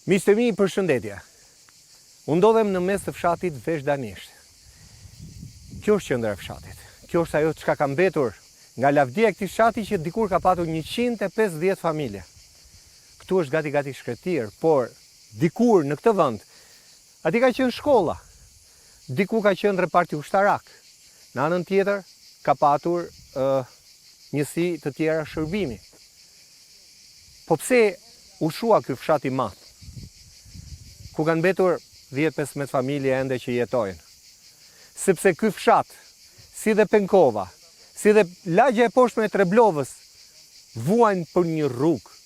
Miqtë e mi, përshëndetje. Unë ndodhem në mes të fshatit Vezhdanisht. Kjo është qendra e fshatit. Kjo është ajo çka ka mbetur nga lavdia e këtij fshati që dikur ka patur 150 familje. Këtu është gati gati shkretëtirë, por dikur në këtë vend aty ka qenë shkolla. Diku ka qenë reparti ushtarak. Në anën tjetër ka patur ë njësi të tjera shërbimi. Po pse u shua ky fshat i madh, ku kanë mbetur 10-15 familje ende që jetojnë? Sepse ky fshat, si dhe Penkova, si dhe lagja e poshtme e Treblovës, vuajnë për një rrugë.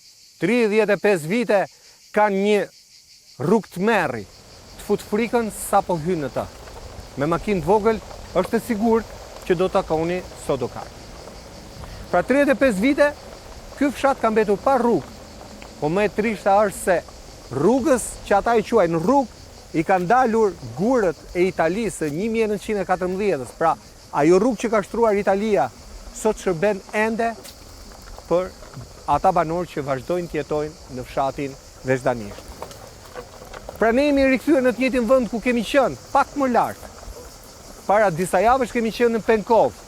35 vite kanë një rrugë tmerri, të fut frikën sapo hyn në të. Me makinë të vogël është e sigurt që do takoni sodokar. Pra 35 vite ky fshat ka mbetur pa rrugë, po më e trishta është se rrugës që ata e quajnë rrugë i kanë dalur gurët e Italisë së 1914-ës, pra ajo rrugë që ka shtruar Italia sot shërben ende për ata banorë që vazhdojnë të jetojnë në fshatin Vezhdanisht. Pra ne jemi rikthyer në të njëjtin vend ku kemi qenë, pak më lart. Para disa javësh kemi qenë në Penkovë.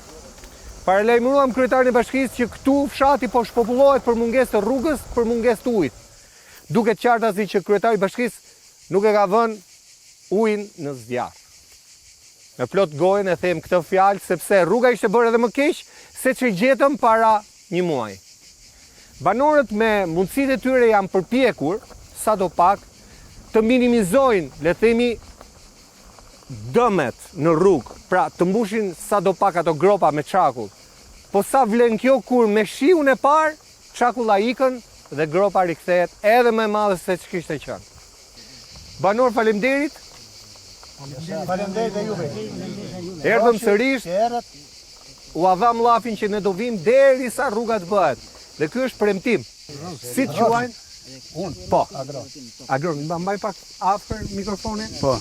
Paralajmëruam kryetarin e bashkisë që këtu fshati po shpopullohet për mungesë të rrugës, për mungesë të ujit. Duket qartazi që kryetari i bashkisë nuk e ka vënë ujin në zjarr. Me plot gojën e them këtë fjalë sepse rruga ishte bërë edhe më keq se ç'e gjetëm para një muaji. Banorët me mundësitë e tyre janë përpjekur sado pak të minimizojnë, le të themi, dëmet në rrugë, pra të mbushin sado pak ato gropa me çakull. Po sa vlen kjo kur me shiun e parë çakulla ikën dhe gropa rikthehet edhe më e madhe se ç'kishte qenë. Banorë faleminderit. Faleminderit dhe juve. Erdhëm sërish. Ua dhamë llafin që ne do vijmë derisa rruga të bëhet. Dhe ky është premtim. Si të quajnë? Unë. Po. Agron. Agron, ma mbaj pak afër mikrofonin. Po.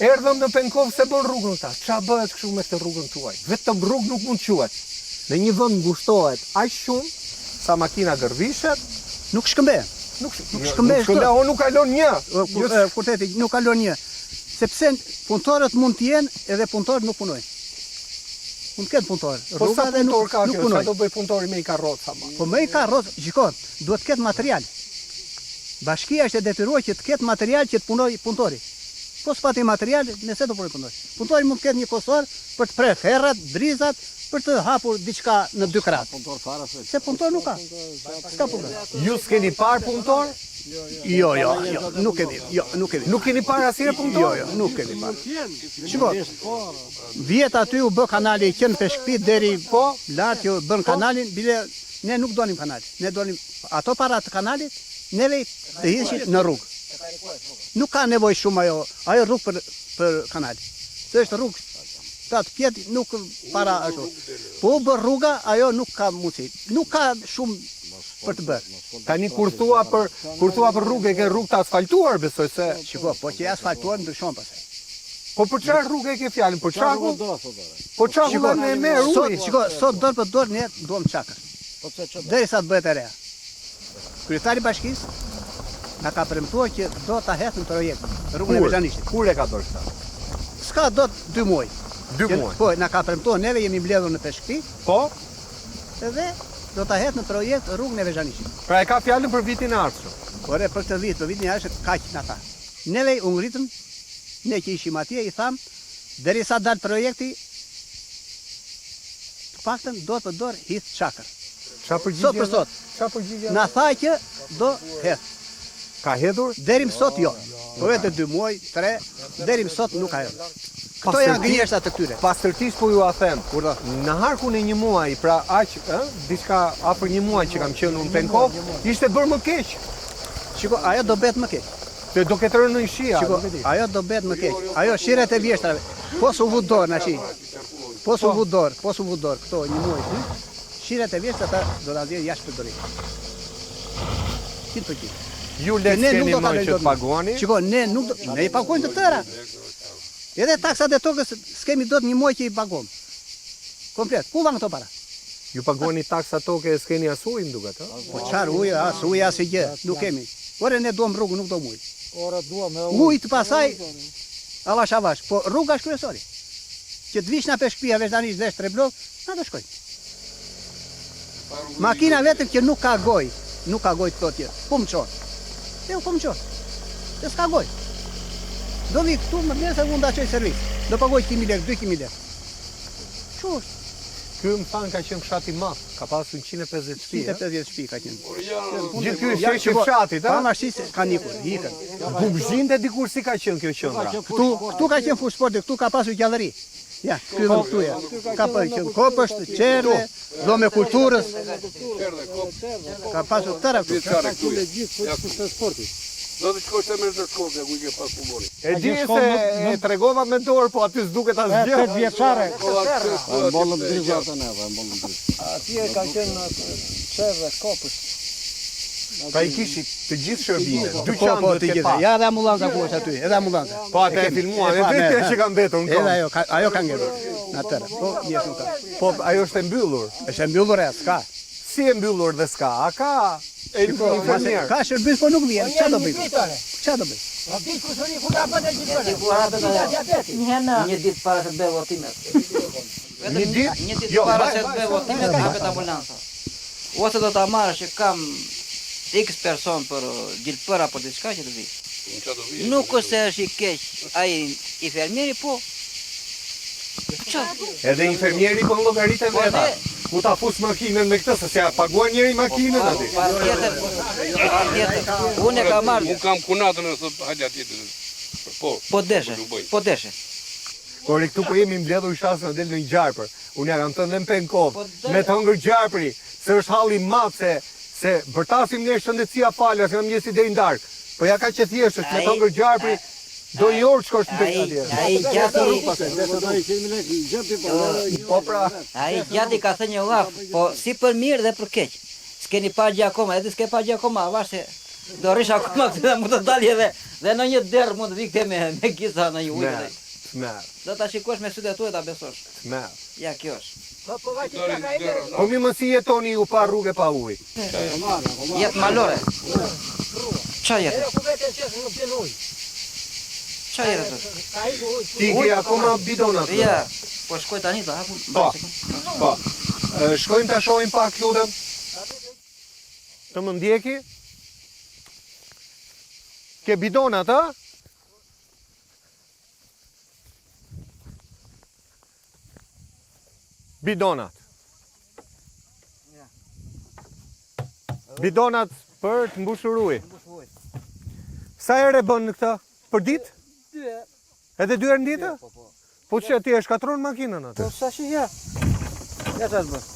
Erdhëm në Penkovë se bën rrugën këta. Ça bëhet kështu me këtë rrugën tuaj? Vetëm rrugë nuk mund të quhet. Në një vend ngushtohet aq shumë sa makina gërvishet. Nuk shkëmbe. Nuk nuk shkëmbe. Nuk shkëmbe, o nuk kalon një. Kur kur theti nuk kalon një. Sepse punëtorët mund të jenë edhe punëtorët nuk punojnë. Mund të ketë punëtorë. Po Rruga sa dhe nuk punëtor ka nuk kjo? Çfarë punojnë. do bëj punëtori me një karrocë ama? Po me një karrocë, shiko, duhet të ketë material. Bashkia është e detyruar që të ketë material që të punojë punëtori. Po s'pati material, me se do punojë punëtori. Punëtori mund të ketë një kosor për të prerë ferrat, drizat, për të hapur diçka në dy krahë. Punëtor fare se. Se punëtor nuk ka. S'ka punëtor. Ju s'keni parë punëtor? Jo, jo, jo, nuk kemi, jo, nuk kemi. Nuk keni parë asnjëherë punëtor? Jo, jo, nuk kemi parë. Shiko, vjet aty u bë kanali që në Peshkëpi deri Po. lart që bën kanalin, bile ne nuk donim kanal. Ne donim ato para të kanalit, neve të hidheshin në rrugë. Nuk ka nevojë shumë ajo, ajo rrugë për për kanal. Se është rrugë tatëpjetë nuk para ashtu. Po u bë rruga, ajo nuk ka mundësi. Nuk ka shumë për të bërë. Tani kur thua për kur thua për rrugë e ke rrugë të asfaltuar besoj se Shiko, po që e asfaltuar ndryshon pastaj. Po për çfarë rrugë e ke fjalën? Për çakull? Po çakulla ne e merr Sot, uji. shiko, sot dorë për dorë ne duam çakër. Po pse ç'do? Derisa të bëhet e rea. Kryetari i bashkisë na ka premtuar që do ta hedhë në projekt rrugën e Kur? Vezhanishtit. Kur e ka bërë këtë? S'ka dot dy muaj. Dy Që- muaj. Po, na ka premtuar neve jemi mbledhur në Peshkëpi Po? dhe do ta hedhë në projekt rrugën e Vezhanishtit. Pra e ka fjalën për vitin e ardhshëm. Por e për këtë vit, për vitin e ardhshëm kaq na tha. Neve u ngritëm, ne që ishim atje i thamë, derisa dal projekti, të paktën dorë për dorë hidh çakër. Ça përgjigje? Sot për sot. Ça përgjigje? Na tha që do hedh. Ka hedhur? Deri më sot jo. Po vetë dy muaj, tre, deri më sot nuk ka hedhur. Këto janë gënjeshtra të këtyre. Pastërtisht po jua them. Urdhëro. Në harkun e një muaji, pra aq, ë, diçka afër një muaj që kam qenë unë në Penkovë, ishte bërë më keq. Shiko, ajo do bëhet më keq. Se do ketë rënë në shi, a, Shiko, nuk e di. ajo do bëhet më keq. Ajo shirat e vjeshtrave, po s'u vu dorë na shi. Po s'u vu dorë, po s'u vu dorë këto një muaj dy, shirat e vjeshtrave ata do ta nxjerrin jashtë përdorimit. 100%. Ju le Ne nuk s'keni do ta më lëmë që dot të më. paguani. Shiko, ne nuk do, ne i paguajmë të tëra. Edhe taksat e tokës s'kemi dot një muaj që i paguam. Komplet. Ku van këto para? Ju paguani taksa toke e s'keni as ujë, më duket, ë? Po çfarë ujë, as ujë, asnjë gjë, nuk kemi. Ore ne duam rrugë, nuk duam ujë. Ore duam edhe ujë. Ujë të pasaj, avash avash, po rruga është kryesori. Që të vish nga Peshkëpia Vezhdanisht dhe Treblovë, na do shkojmë. Makina vetëm që nuk ka gojë, nuk ka gojë të thotë që ku më çon. Jo, ku më çon. Se s'ka gojë. Do vi këtu më mirë se unë ta çoj servis. Do paguaj 100.000 lekë, 200.000 lekë. Kështu është. Ky më thanë ka qenë fshat i madh, ka pasur 150 shtëpi. 150 shtëpi ka qenë. Gjithë ky shesh i fshatit, a? Pavarësisht se kanë ikur, ikën. Gumëzhinte dikur si ka qenë kjo qendra? Këtu, këtu ka qenë fushë sporti, këtu ka pasur gjallëri. Ja, ky vend këtu ja. Ka pasur qenë kopësht, çerdhe, dhomë e kulturës. Ka pasur tëra këtu. Ka qenë gjithë fushë sporti. Do të shkosh te me shkollë ku i ke pas futbollin. E di se e tregova me dorë, po aty s'duket asgjë. Tetë vjeçare. E mbollëm dritë atë neve, e mbollëm dritë. Atje ka qenë çerdhe, kopësht. Pra i kishit të gjithë shërbimet, dyqan po, po, të gjitha. Ja edhe ambulanca ku është aty, edhe ambulanca. Po atë e filmuam, e vetmja që ka mbetur në Edhe ajo, ajo ka ngelur në tërë. Po, njerëz nuk ka. Po, ajo është e mbyllur. Është e mbyllur e, s'ka. Si e mbyllur dhe s'ka? A ka infermier? Ka shërbim, po nuk vjen. Ça do bëj? Ça do bëj? Një ditë para se të bëjë votimet. Një ditë? Një ditë jo, para se të bëjë votimet, hapet ambulanca. Ose do ta marrësh që kam X person për gjilpëra për diçka që të vi. Nuk është se është i keq ai infermieri, po Edhe infermieri bën llogaritë e veta. Ku ta fus makinën me këtë, se s'ia paguan njeri makinën aty. Patjetër, patjetër. Unë e kam marrë. Unë kam kunatën e thot hajde atje. Po. Po deshe. Po deshe. Por këtu po jemi mbledhur shas na del në një gjarpër. Unë ja kam thënë dhe në Penkov, po me të hëngër gjarpri, se është halli i madh se se bërtasim ne shëndetësia falas nga mëngjesi deri në darkë. Po ja kaq e thjeshtë është me të hëngër gjarpri, Do një orë të shkosh në tek atje. Ai gjati Po pra. Ai gjati ka thënë një llaf, po si për mirë dhe për keq. S'keni parë gjë akoma, edhe s'ke parë gjë akoma, avash se do rrish akoma këtu dhe mund të dalë edhe dhe në një derr mund të vi këte me me giza në një ujë. Tmerr. Do ta shikosh me sytë e tu e ta besosh. Tmerr. Ja kjo është. Po po vajti plaka e derës. Po mirë më si jetoni ju pa rrugë e pa ujë? Jetë malore. Ça jetë? Edhe ku vete që nuk vjen ujë. Ça jetë? Ti ke akoma bidonat. Ja, po shkoj tani ta hapun. Po. Po. Shkojmë ta shohim pak, lutem. Të më ndjeki? Ke bidonat, a? Bidonat. Bidonat për të mbushur ujë. Sa herë e bën këtë? Për ditë? Dy herë. Edhe dy herë në ditë? Po, po. Po që ti e shkatërron makinën atë? Po sa shi ja. Ja çfarë bën?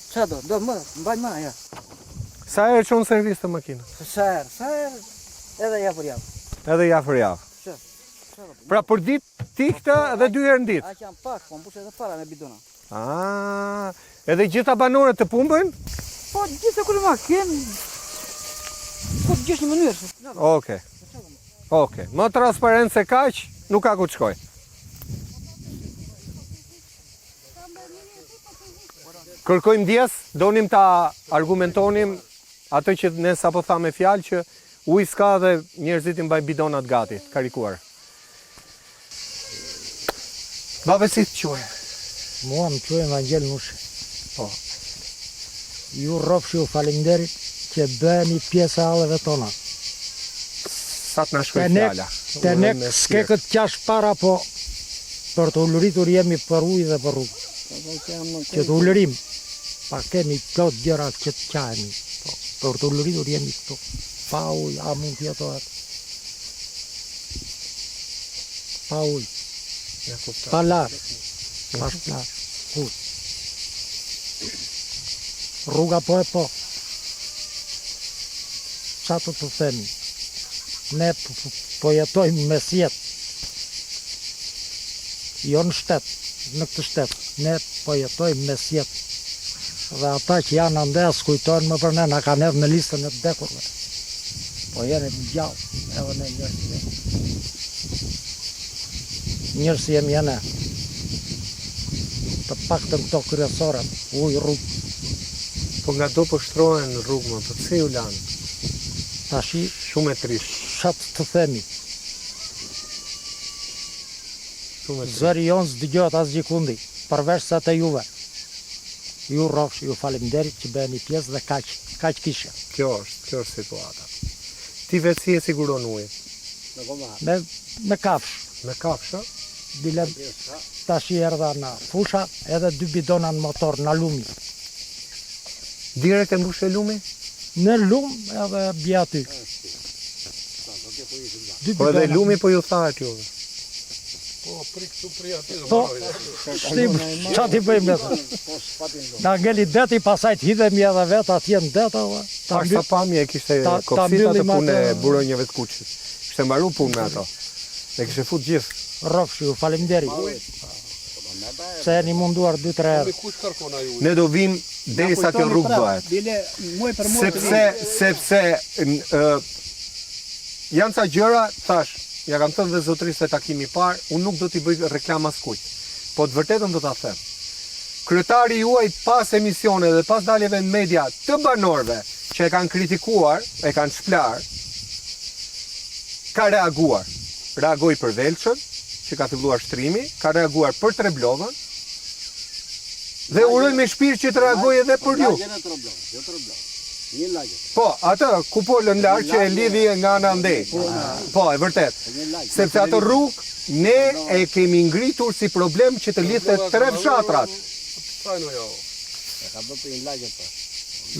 Ça do? Do më, mbaj më, ja. Sa herë çon servis këtë makinë? Sa herë, sa herë? Edhe javë për javë. Edhe javë për javë. Pra për ditë ti këtë dhe dy herë në ditë. Aq janë pak, po mbush edhe para me bidona. Ah, edhe gjitha banorët të pumpojnë? Po gjithë kur makinë. Po të gjesh një mënyrë. Okej. Okej. Më transparent se kaq, nuk ka ku të shkoj. Kërkojmë ndjesë, donim ta argumentonim atë që ne sapo thamë me fjalë që ujë s'ka dhe njerëzit i mbajnë bidonat gati, të karikuar. Babe si të quajnë? Mua më quajnë Vangjel Nushi. Po. Ju rrofshi ju faleminderit që bëheni pjesë e halleve tona. Sa të na shkojë fjala. Te ne s'ke këtë qash para, po për të ulëritur jemi për ujë dhe për rrugë. Që të ulërim, pa kemi plot gjëra që të qahemi. Po, për të ulëritur jemi këtu. Pa ujë, a mund të jetohet? Pa ujë. Pa larë. Pa shplarë. Kur? Rruga po e po. Ça të të themi? Ne po jetojmë mes jetë. Jo në shtet, në këtë shtet. Ne po jetojmë mes jetë. Dhe ata që janë andej s'kujtohen më për ne, na kanë hedhë në listën e të vdekurve. Po jemi gjallë, edhe ne njerëz jemi. Njerëz jemi e ne. Të paktën këto kryesoret, ujë, rrugë. Po nga do po shtrohen në rrugë më, po pse ju lanë? Tashi Shumë e trishtë. Ça të themi. Shumë e trishtë. Zëri jonë s'dëgjohet asgjëkundi, përveç se te juve. Ju rrofsh, ju faleminderit që bëheni pjesë dhe kaq, kaq kisha. Kjo është, kjo është situata. Ti vetë si e siguron ujin? Me me kafshë. Me kafshë, ë? Bile tashi erdha nga fusha edhe dy bidona në motor nga lumi. Direkt e mbushe lumi? Në lum edhe bie aty. Dy Po edhe bidona. lumi po ju thahet juve. Po, pri këtu, pri aty do Po, mbaroj. shtim, ça t'i bëjmë ne? Na ngeli deti, pastaj të hidhemi edhe vetë atje në det edhe ta Pak sa mby- pamje e kishte ta- ta Kopsita të mbyllim punë e atë- buronjave të Kuçit. Kishte mbaru punë me ato. E kishte fut gjithë. Rrofsh ju, faleminderit. Se jeni munduar 2-3 herë. Kush kërkon ai ujë? Ne do vim derisa kjo rrugë bëhet. Bile muaj për muaj. Sepse sepse n- ë, janë ca gjëra, thash, ja kam thënë dhe zotërisë te takimi i parë, unë nuk do t'i bëj reklamë askujt. Po të vërtetën do ta them. Kryetari juaj pas emisioneve dhe pas daljeve në media të banorëve që e kanë kritikuar, e kanë shplarë, ka reaguar. Reagoi për Velçën, që ka filluar shtrimi, ka reaguar për Treblovën, dhe uroj me shpirt që të reagojë edhe për ju. Lagjen e Treblovës, jo Treblovës. Një lagje. Po, atë kupolën lart që e lidhi nga ana andej. Po, e vërtet. Sepse atë rrugë ne e kemi ngritur si problem që të lidhte tre fshatrat. Sajno jo. E ka bërë për një lagje po.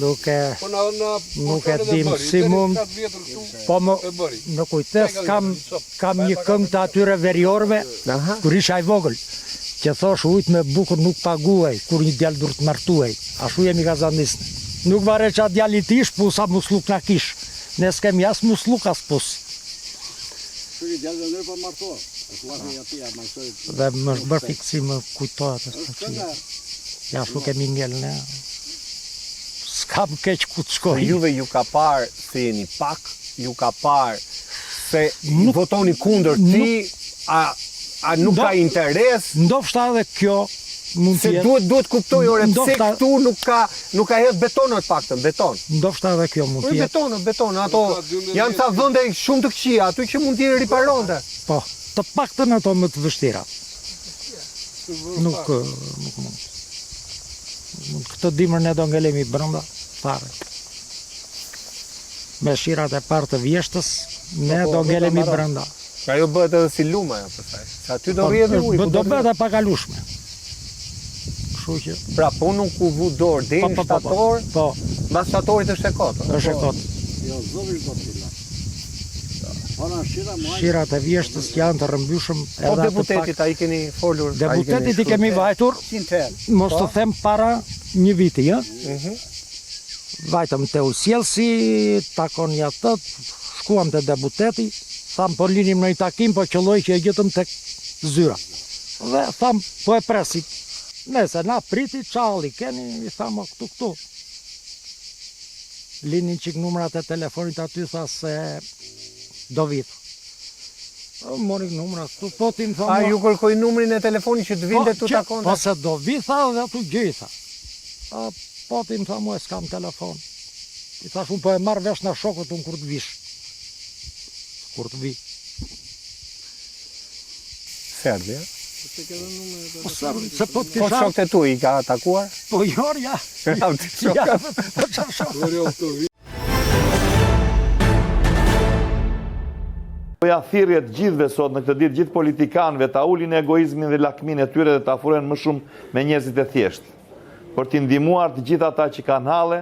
Nuk e Po na na Nuk po e edhe dim bëri, si deri mund- sa të vjetër këtu, po më e bëri. në kujtes kam kam një këngë të atyre veriorëve Aha. kur isha i vogël që thosh ujt me bukur nuk paguaj kur një djalë dur të martuaj. Ashtu jemi kazandisë. Nuk varet ça djali ti ish, pusa muslluk na kish. Ne s'kemi as muslluk as pus. Kështu që djalë dhe po martohet. Është llafi i atij, a martoi. Dhe më është bërë fiksi më kujtohet Është është kënga. Ja ashtu kemi ngel ne. S'kam keq ku të shkoj. Juve ju ka parë se jeni pak, ju ka parë se votoni kundër ti, a a nuk Do- ka interes, Ndofta edhe kjo mund se të jetë. duhet duhet kuptoj ore pse Ndofta- këtu nuk ka nuk ka hedh beton të paktën, beton. Ndofta edhe kjo mund Po të jetë. beton, beton, ato Ka 12 janë ca vende shumë të këqija aty që mund t'i riparonte. Po, të paktën ato më të vështira. Nuk nuk mund. Nuk mund. Këtë dimër ne do ngelemi brenda fare. Me shirat e parë të vjeshtës, ne Po, do ngelemi brenda. Ajo bëhet edhe si lumë ajo pastaj. Se aty do Po, rrjedhë uji. Do, ku do rrjedhë? bëhet e pakalueshme. Kështu që Pra po nuk u vu dorë deri po në po po. Po, shtator, po mbas shtatorit është e kotë. është e kotë. Jo, zovi do të la. Po na shira muaj. Shirat e vjeshtës janë të rrëmbyshëm Po edhe atë pak. deputetit a i keni folur? a i keni Deputetit i shkruar? kemi vajtur, 100 herë. mos të them para një viti, ë? Mhm. Vajtëm te ujësjellësi, takon ja të, shkuam te deputeti, tham po linim në një takim, po qëlloi që e gjetëm tek zyra. Dhe tham po e presim. Nëse na priti çalli, keni, i tham o këtu këtu. Linin çik numrat e telefonit aty, tha se do vit. Mori numrat këtu, po ti më tha. A mua- ju kërkoi numrin e telefonit që të vinte Po, tu që- takonte? Po se do vi, tha, dhe tu gjej, tha. A, po ti më tha, mua s'kam telefon. I thash, unë po e marr vesh nga shokët unë kur të vish. Kur të vi. Serbia. Po se, se po të Po kisha, shokët e tu i ka takuar? po jo, ja. Ja, ti shokët. Ja, po çfarë shok? Bëri o këtu Ja thirrje të gjithëve sot në këtë ditë, gjithë politikanëve ta ulin egoizmin dhe lakminë e tyre dhe të afrohen më shumë me njerëzit e thjeshtë, për t'i ndihmuar të gjithë ata që kanë halle,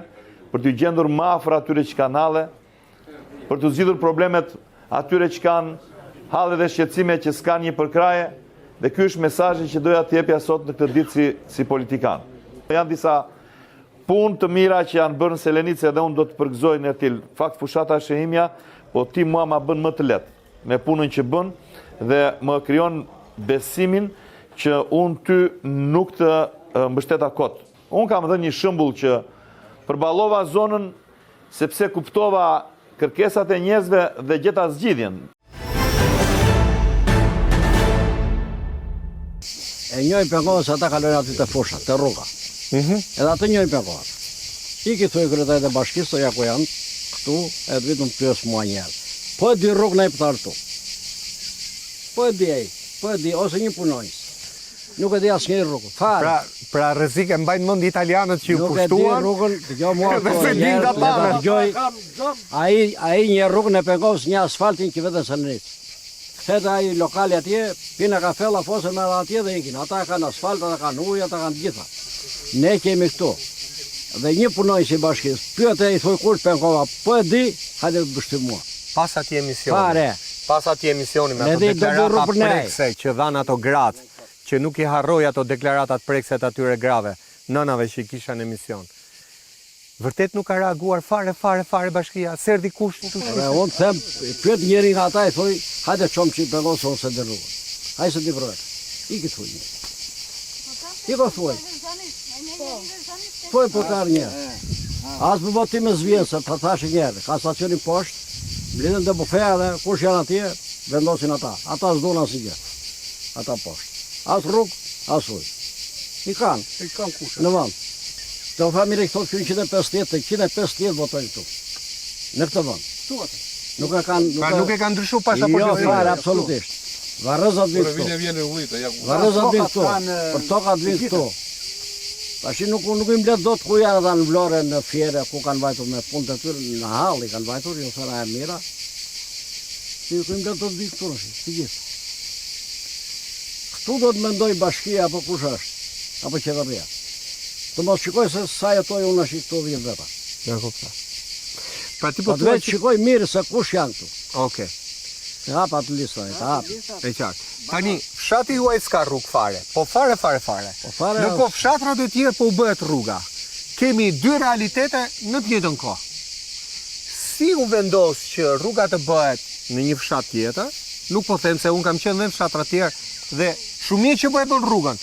për t'ju gjendur më afër atyre që kanë halle, për t'u zgjidhur problemet atyre që kanë halle dhe shqetësime që s'kanë një përkrahje, dhe ky është mesazhi që doja të jepja sot në këtë ditë si si politikan. Janë disa punë të mira që janë bërë në Selenicë edhe unë do të përgëzoj Nertil. Fakt fushata është e imja, po ti mua ma bën më të lehtë me punën që bën dhe më krijon besimin që unë ty nuk të mbështeta kot. Unë kam dhënë një shembull që përballova zonën sepse kuptova kërkesat e njerëzve dhe gjeta zgjidhjen. E njohin pengohen se ata kalojnë aty te fusha, te rruga. Mhm. Edhe atë njohin pengohen. Ik i thuaj kryetarit të bashkisë, ja ku janë, këtu, e të vijë të më pyesë mua një herë. Po e di rrugën ai për të ardhur këtu. Po e di ai, po e di, ose një punonjës. Nuk e di asnjëri rrugën. Fare. Pra, pra rrezik e mbajnë mend italianët që ju Nuk e di pushtuan. rrugën, dëgjo mua Dhe këtu s'e një din herë, nga le ta pamet. dëgjoj. Ai ai një rrugë në Pengovës një asfaltin që vetëm Selenicë. Kthehet ai lokali atje, pinë kafe, llafosen me ata atje dhe ikin. Ata kanë asfalt, ata kanë ujë, ata kanë të gjitha. Ne kemi këtu. Dhe një punonjës i bashkisë, pyete i thuaj kush Penkova, po e di, hajde të pështyjë mua. Pas atij emisioni. Fare. Pas atij emisioni me Ne ato di, do bëj deklarata rrugë për ne. prekëse që dhanë ato gratë, që nuk i harroj ato deklaratat prekëse të atyre grave, nënave që i kisha në emision. Vërtet nuk ka reaguar fare fare fare bashkia, s'erdhi kush t'u Dhe shihte. unë them, pyet njëri nga ata i thuj, hajde çom çik Pengovës se unë s'e di rrugën. Ai s'e di për vete. Ik i thuj një. Ik o thuaj. Thuaj po ka ardhur një. As për votime s'vjen se ta thashë një herë, ka stacionin poshtë, mblidhen te bufeja dhe kush janë atje, vendosin ata. Ata s'duan asnjë gjë. Ata poshtë. As rrugë, as ujë. I kanë. I kanë kush. Në vend. Të familje që thotë këtu 150, të 150 votojnë këtu. Në këtë vend. Këtu atë. Nuk e kanë Pra nuk e kanë ndryshuar pasaportën. Jo, fare, absolutisht. Varrezat vinë Por këtu. vjen vjen e ullita, ja ku. Varrezat vinë këtu. Tokat kanë, Për tokat vinë këtu. Tashi nuk nuk i mbledh dot ku janë ata në Vlorë, në Fier, ku kanë vajtur me punët e tyre, në hall i kanë vajtur, jo se ra e mira. Si nuk i mbledh dot vinë këtu tash, të gjithë. Këtu do të mendoj bashkia apo kush është, apo qeveria. Të mos shikoj se sa jetoj unë tash këtu 10 veta. Ja kuptoj. Pra ti po Po thua të shikoj mirë se kush janë këtu. Okej, Të hap atë listën, të hap. e qartë. Tani, fshati juaj s'ka rrugë fare, po fare fare fare. Po fare Ndërkohë fshatrat e tjerë po u bëhet rruga. Kemi dy realitete në të njëjtën kohë. Si u vendos që rruga të bëhet në një fshat tjetër? Nuk po them se unë kam qenë dhe në fshatra tjerë dhe shumë mirë që po e bën rrugën.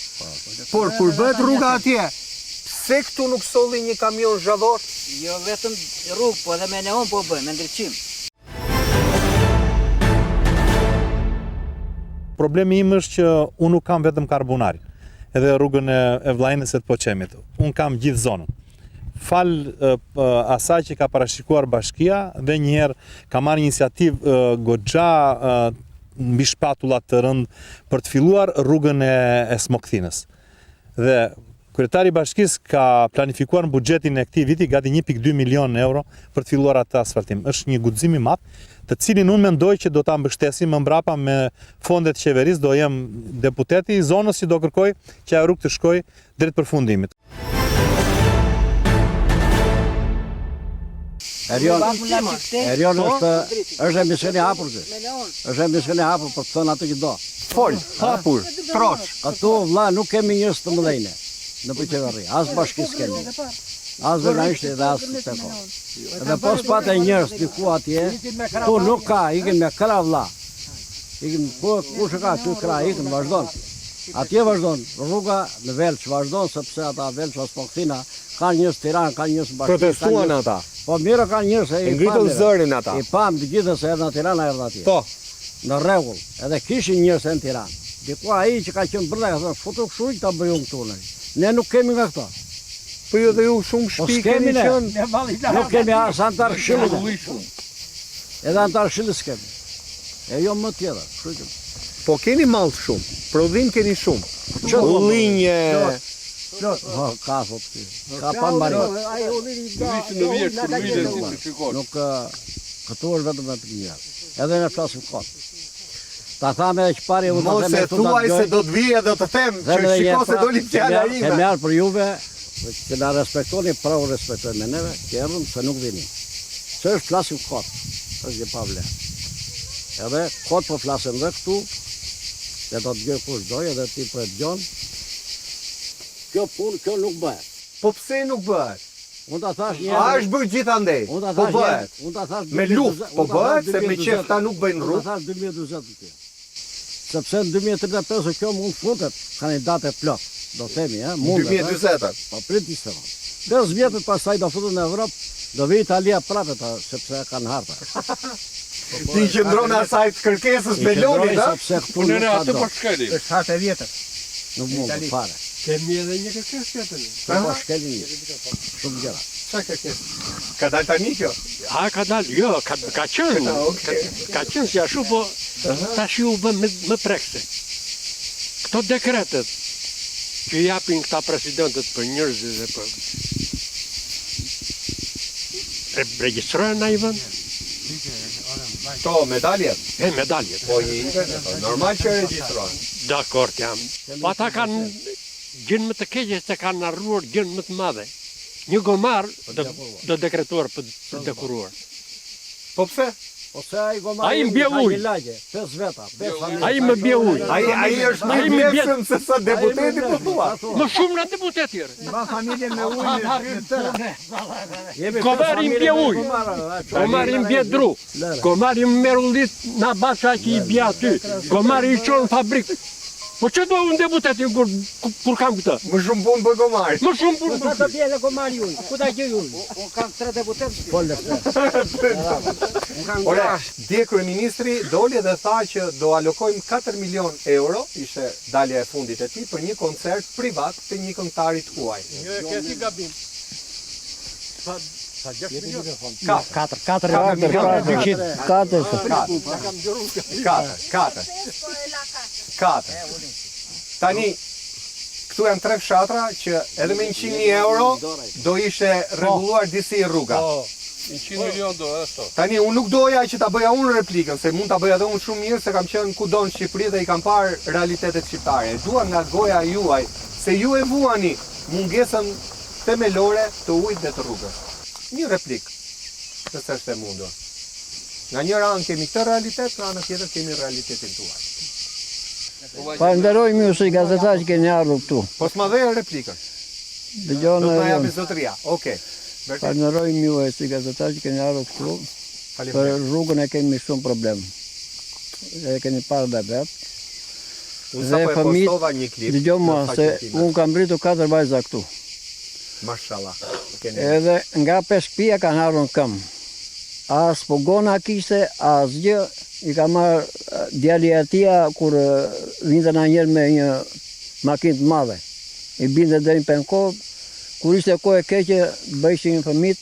Por kur bëhet rruga atje, pse këtu nuk solli një kamion zhavor? Jo vetëm rrugë, po edhe me neon po bëjmë, me ndriçim. Problemi im është që unë nuk kam vetëm Karbunarin, edhe rrugën e, e Vllainës e të Poçemit. Unë kam gjithë zonën. Fal e, e, asaj që ka parashikuar bashkia dhe një herë ka marrë një iniciativë e, goxha e, mbi shpatulla të rëndë për të filluar rrugën e, e Smokthinës. Dhe kryetari i bashkisë ka planifikuar në buxhetin e këtij viti gati 1.2 milion euro për të filluar atë asfaltim. Është një guxim i madh, të cilin unë mendoj që do ta mbështesim më mbrapa me fondet e qeverisë, do jem deputeti i zonës që do kërkoj që ajo rrugë të shkojë drejt përfundimit. Erion, Erion Po? është është emisioni i hapur ky. Është emisioni i hapur për të thënë atë që do. Fol, hapur, troç. Këtu vlla nuk kemi njerëz të mëdhenj ne, në për qeveri, as bashki s'kemi. As Vërnishti dhe as Teko. Edhe po s'pate njerëz diku atje, këtu nuk ka, ikin me krah vlla. Ikin ku kush e ka ky krah, ikin vazhdon. Atje vazhdon rruga në Velç vazhdon sepse ata Velça Smokthina kanë njerëz Tiranë, kanë njerëz në bashki. kanë Protestuan njerëz- ata. Po mirë kanë njerëz se E i ngritën pam neve. zërin ata. I pam të gjithë se erdhën në Tiranë, erdhën atje. Po, Në rregull, edhe kishin njerëz në Tiranë. Diku ai që ka qenë brenda ka thënë, futu kështu që ta bëj unë këtu ne. Ne nuk kemi nga këto. po ju dhe ju shumë Po shtëpi s'kemi keni ne. qenë. Nuk kemi as antar këshillit. Edhe antar këshillit s'kemi. E jo më tjetër, kështu që. Po keni mall shumë, prodhim keni shumë. Që do? Ullinje, Plot. Po, ka thot ky. Ka pa mbarim. Ai ulliri Në vishë në vjeshtë, kur vjen si të shikosh. Nuk ë, këtu është vetëm me të mirë. Edhe ne flasim kot. Ta thamë edhe që pari unë ta Mos them e edhe këtu ta thuaj dëgjoj. se do të vijë dhe të them Them që edhe një shiko herë se prapë, doli fjala kemi- ime. Kemi ardhur për juve, që na respektoni, pra u respektojmë me neve, që erdhëm se nuk vinim. Se është flasim kot, është gjë pa vlerë. Edhe kot po flasim dhe këtu, dhe do të dëgjoj kush doj, edhe ti po e dëgjon. Kjo punë, kjo nuk bëhet. Po pse nuk bëhet? Unë ta thash një A herë. është bërë gjithandej? Unë ta Po thash një herë, bëhet. unë ta thash Me 2040, luftë, po unë ta thash bëhet se me 2040. qef ta nuk bëjnë Unë rrugë. ta thash 2040 të tjerë. Sepse në 2035 kjo mund futet kandidate plot, do themi, ë, mundet. ë. 2040-ën. Po prit një sekond. 5 vjetët pastaj do futet në Evropë, do vi Italia prapë ta, sepse e kanë harta. Ti i qëndron asaj të kërkesës I me Lonit, qëndroj a? sepse këtu Po ne nuk ne ka atë do. po shkelim. Është hartë e vjetër. Nuk mund Itali. fare. Kemi edhe një kërkesë tjetër. Këtu po shkelin një. Shumë gjëra. Çfarë kërkesë? Ka dalë tani kjo? A ka dalë? Jo, ka ka qenë. Ah, okay. Ka, ka qenë si ashtu, po tash u bë më, më prekëse. Këto dekretet që japin këta presidentët për njerëzit dhe për e regjistrohen në ai vend? Këto medaljet? E medaljet. Po i po, normal që regjistrohen. Dakord jam. Po ata kanë gjën më të keqe se kanë harruar gjën më të madhe. Një gomar do do dekretuar për për dekoruar. Po pse? Po se ai gomar Ai më bie ujë. Lagje, 5 veta, 5 familje. Ai më bie ujë. Ai ai është më Ai i më bie- vlefshëm se sa deputeti po thua. Më shumë nga deputeti. ore. Mba familjen me ujë në tëra. Jemi Gomari më bie ujë. Gomari më bie dru. Gomari më merr ullit na baca që i bie aty. Gomari i çon në fabrikë. Po që do unë deputetin kur, kur kam këtë? Më shumë punë për gomari. Më shumë punë për Sa të bie dhe gomari ujë? Ku ta gjej ujë? Unë kam tre deputetë. Po lefte. Unë kam Ore, dje kryeministri doli dhe tha që do alokojmë 4 milion euro, ishte dalja e fundit e tij, për një koncert privat të një këngëtari të huaj. Jo, e ke ti gabim. Sa sa 6 milion. 4, 4, 4, 4 4, 200. 4. 4, 4. 4. Tani, këtu janë tre fshatra që edhe me 100.000 euro do ishte rregulluar disi rruga. Po, 100 milion do edhe sot. Tani unë nuk doja që ta bëja unë replikën, se mund ta bëja edhe unë shumë mirë se kam qenë kudo në Shqipëri dhe i kam parë realitetet shqiptare. E dua nga goja juaj se ju e vuani mungesën themelore të ujit dhe të rrugës. Një replikë, nëse është e mundur. Nga njëra anë kemi këtë realitet, nga ana tjetër kemi realitetin tuaj. Falenderojmë ju si gazetar që keni ardhur këtu. Po s'ma dhe replikën. Dëgjon Do të na edhe japi unë. zotëria. Okej. Berti, Falenderojmë ju si gazetar që keni ardhur këtu. Për faleminderit. rrugën e kemi shumë problem. E keni parë dhe vetë. Unë sapo e fëmijët- postova një klip. Dëgjoj në mua se faqen time. unë kam rritur katër vajza këtu. Mashallah. Keni. Edhe nga Peshkëpia kanë ardhur në këmbë. As pogona kishte, asgjë, i ka marrë eh, djali e atia kur eh, vinte ndonjëherë me një makinë të madhe. I binte deri në Penkovë, kur ishte kohë e keqe, bëjshin fëmijët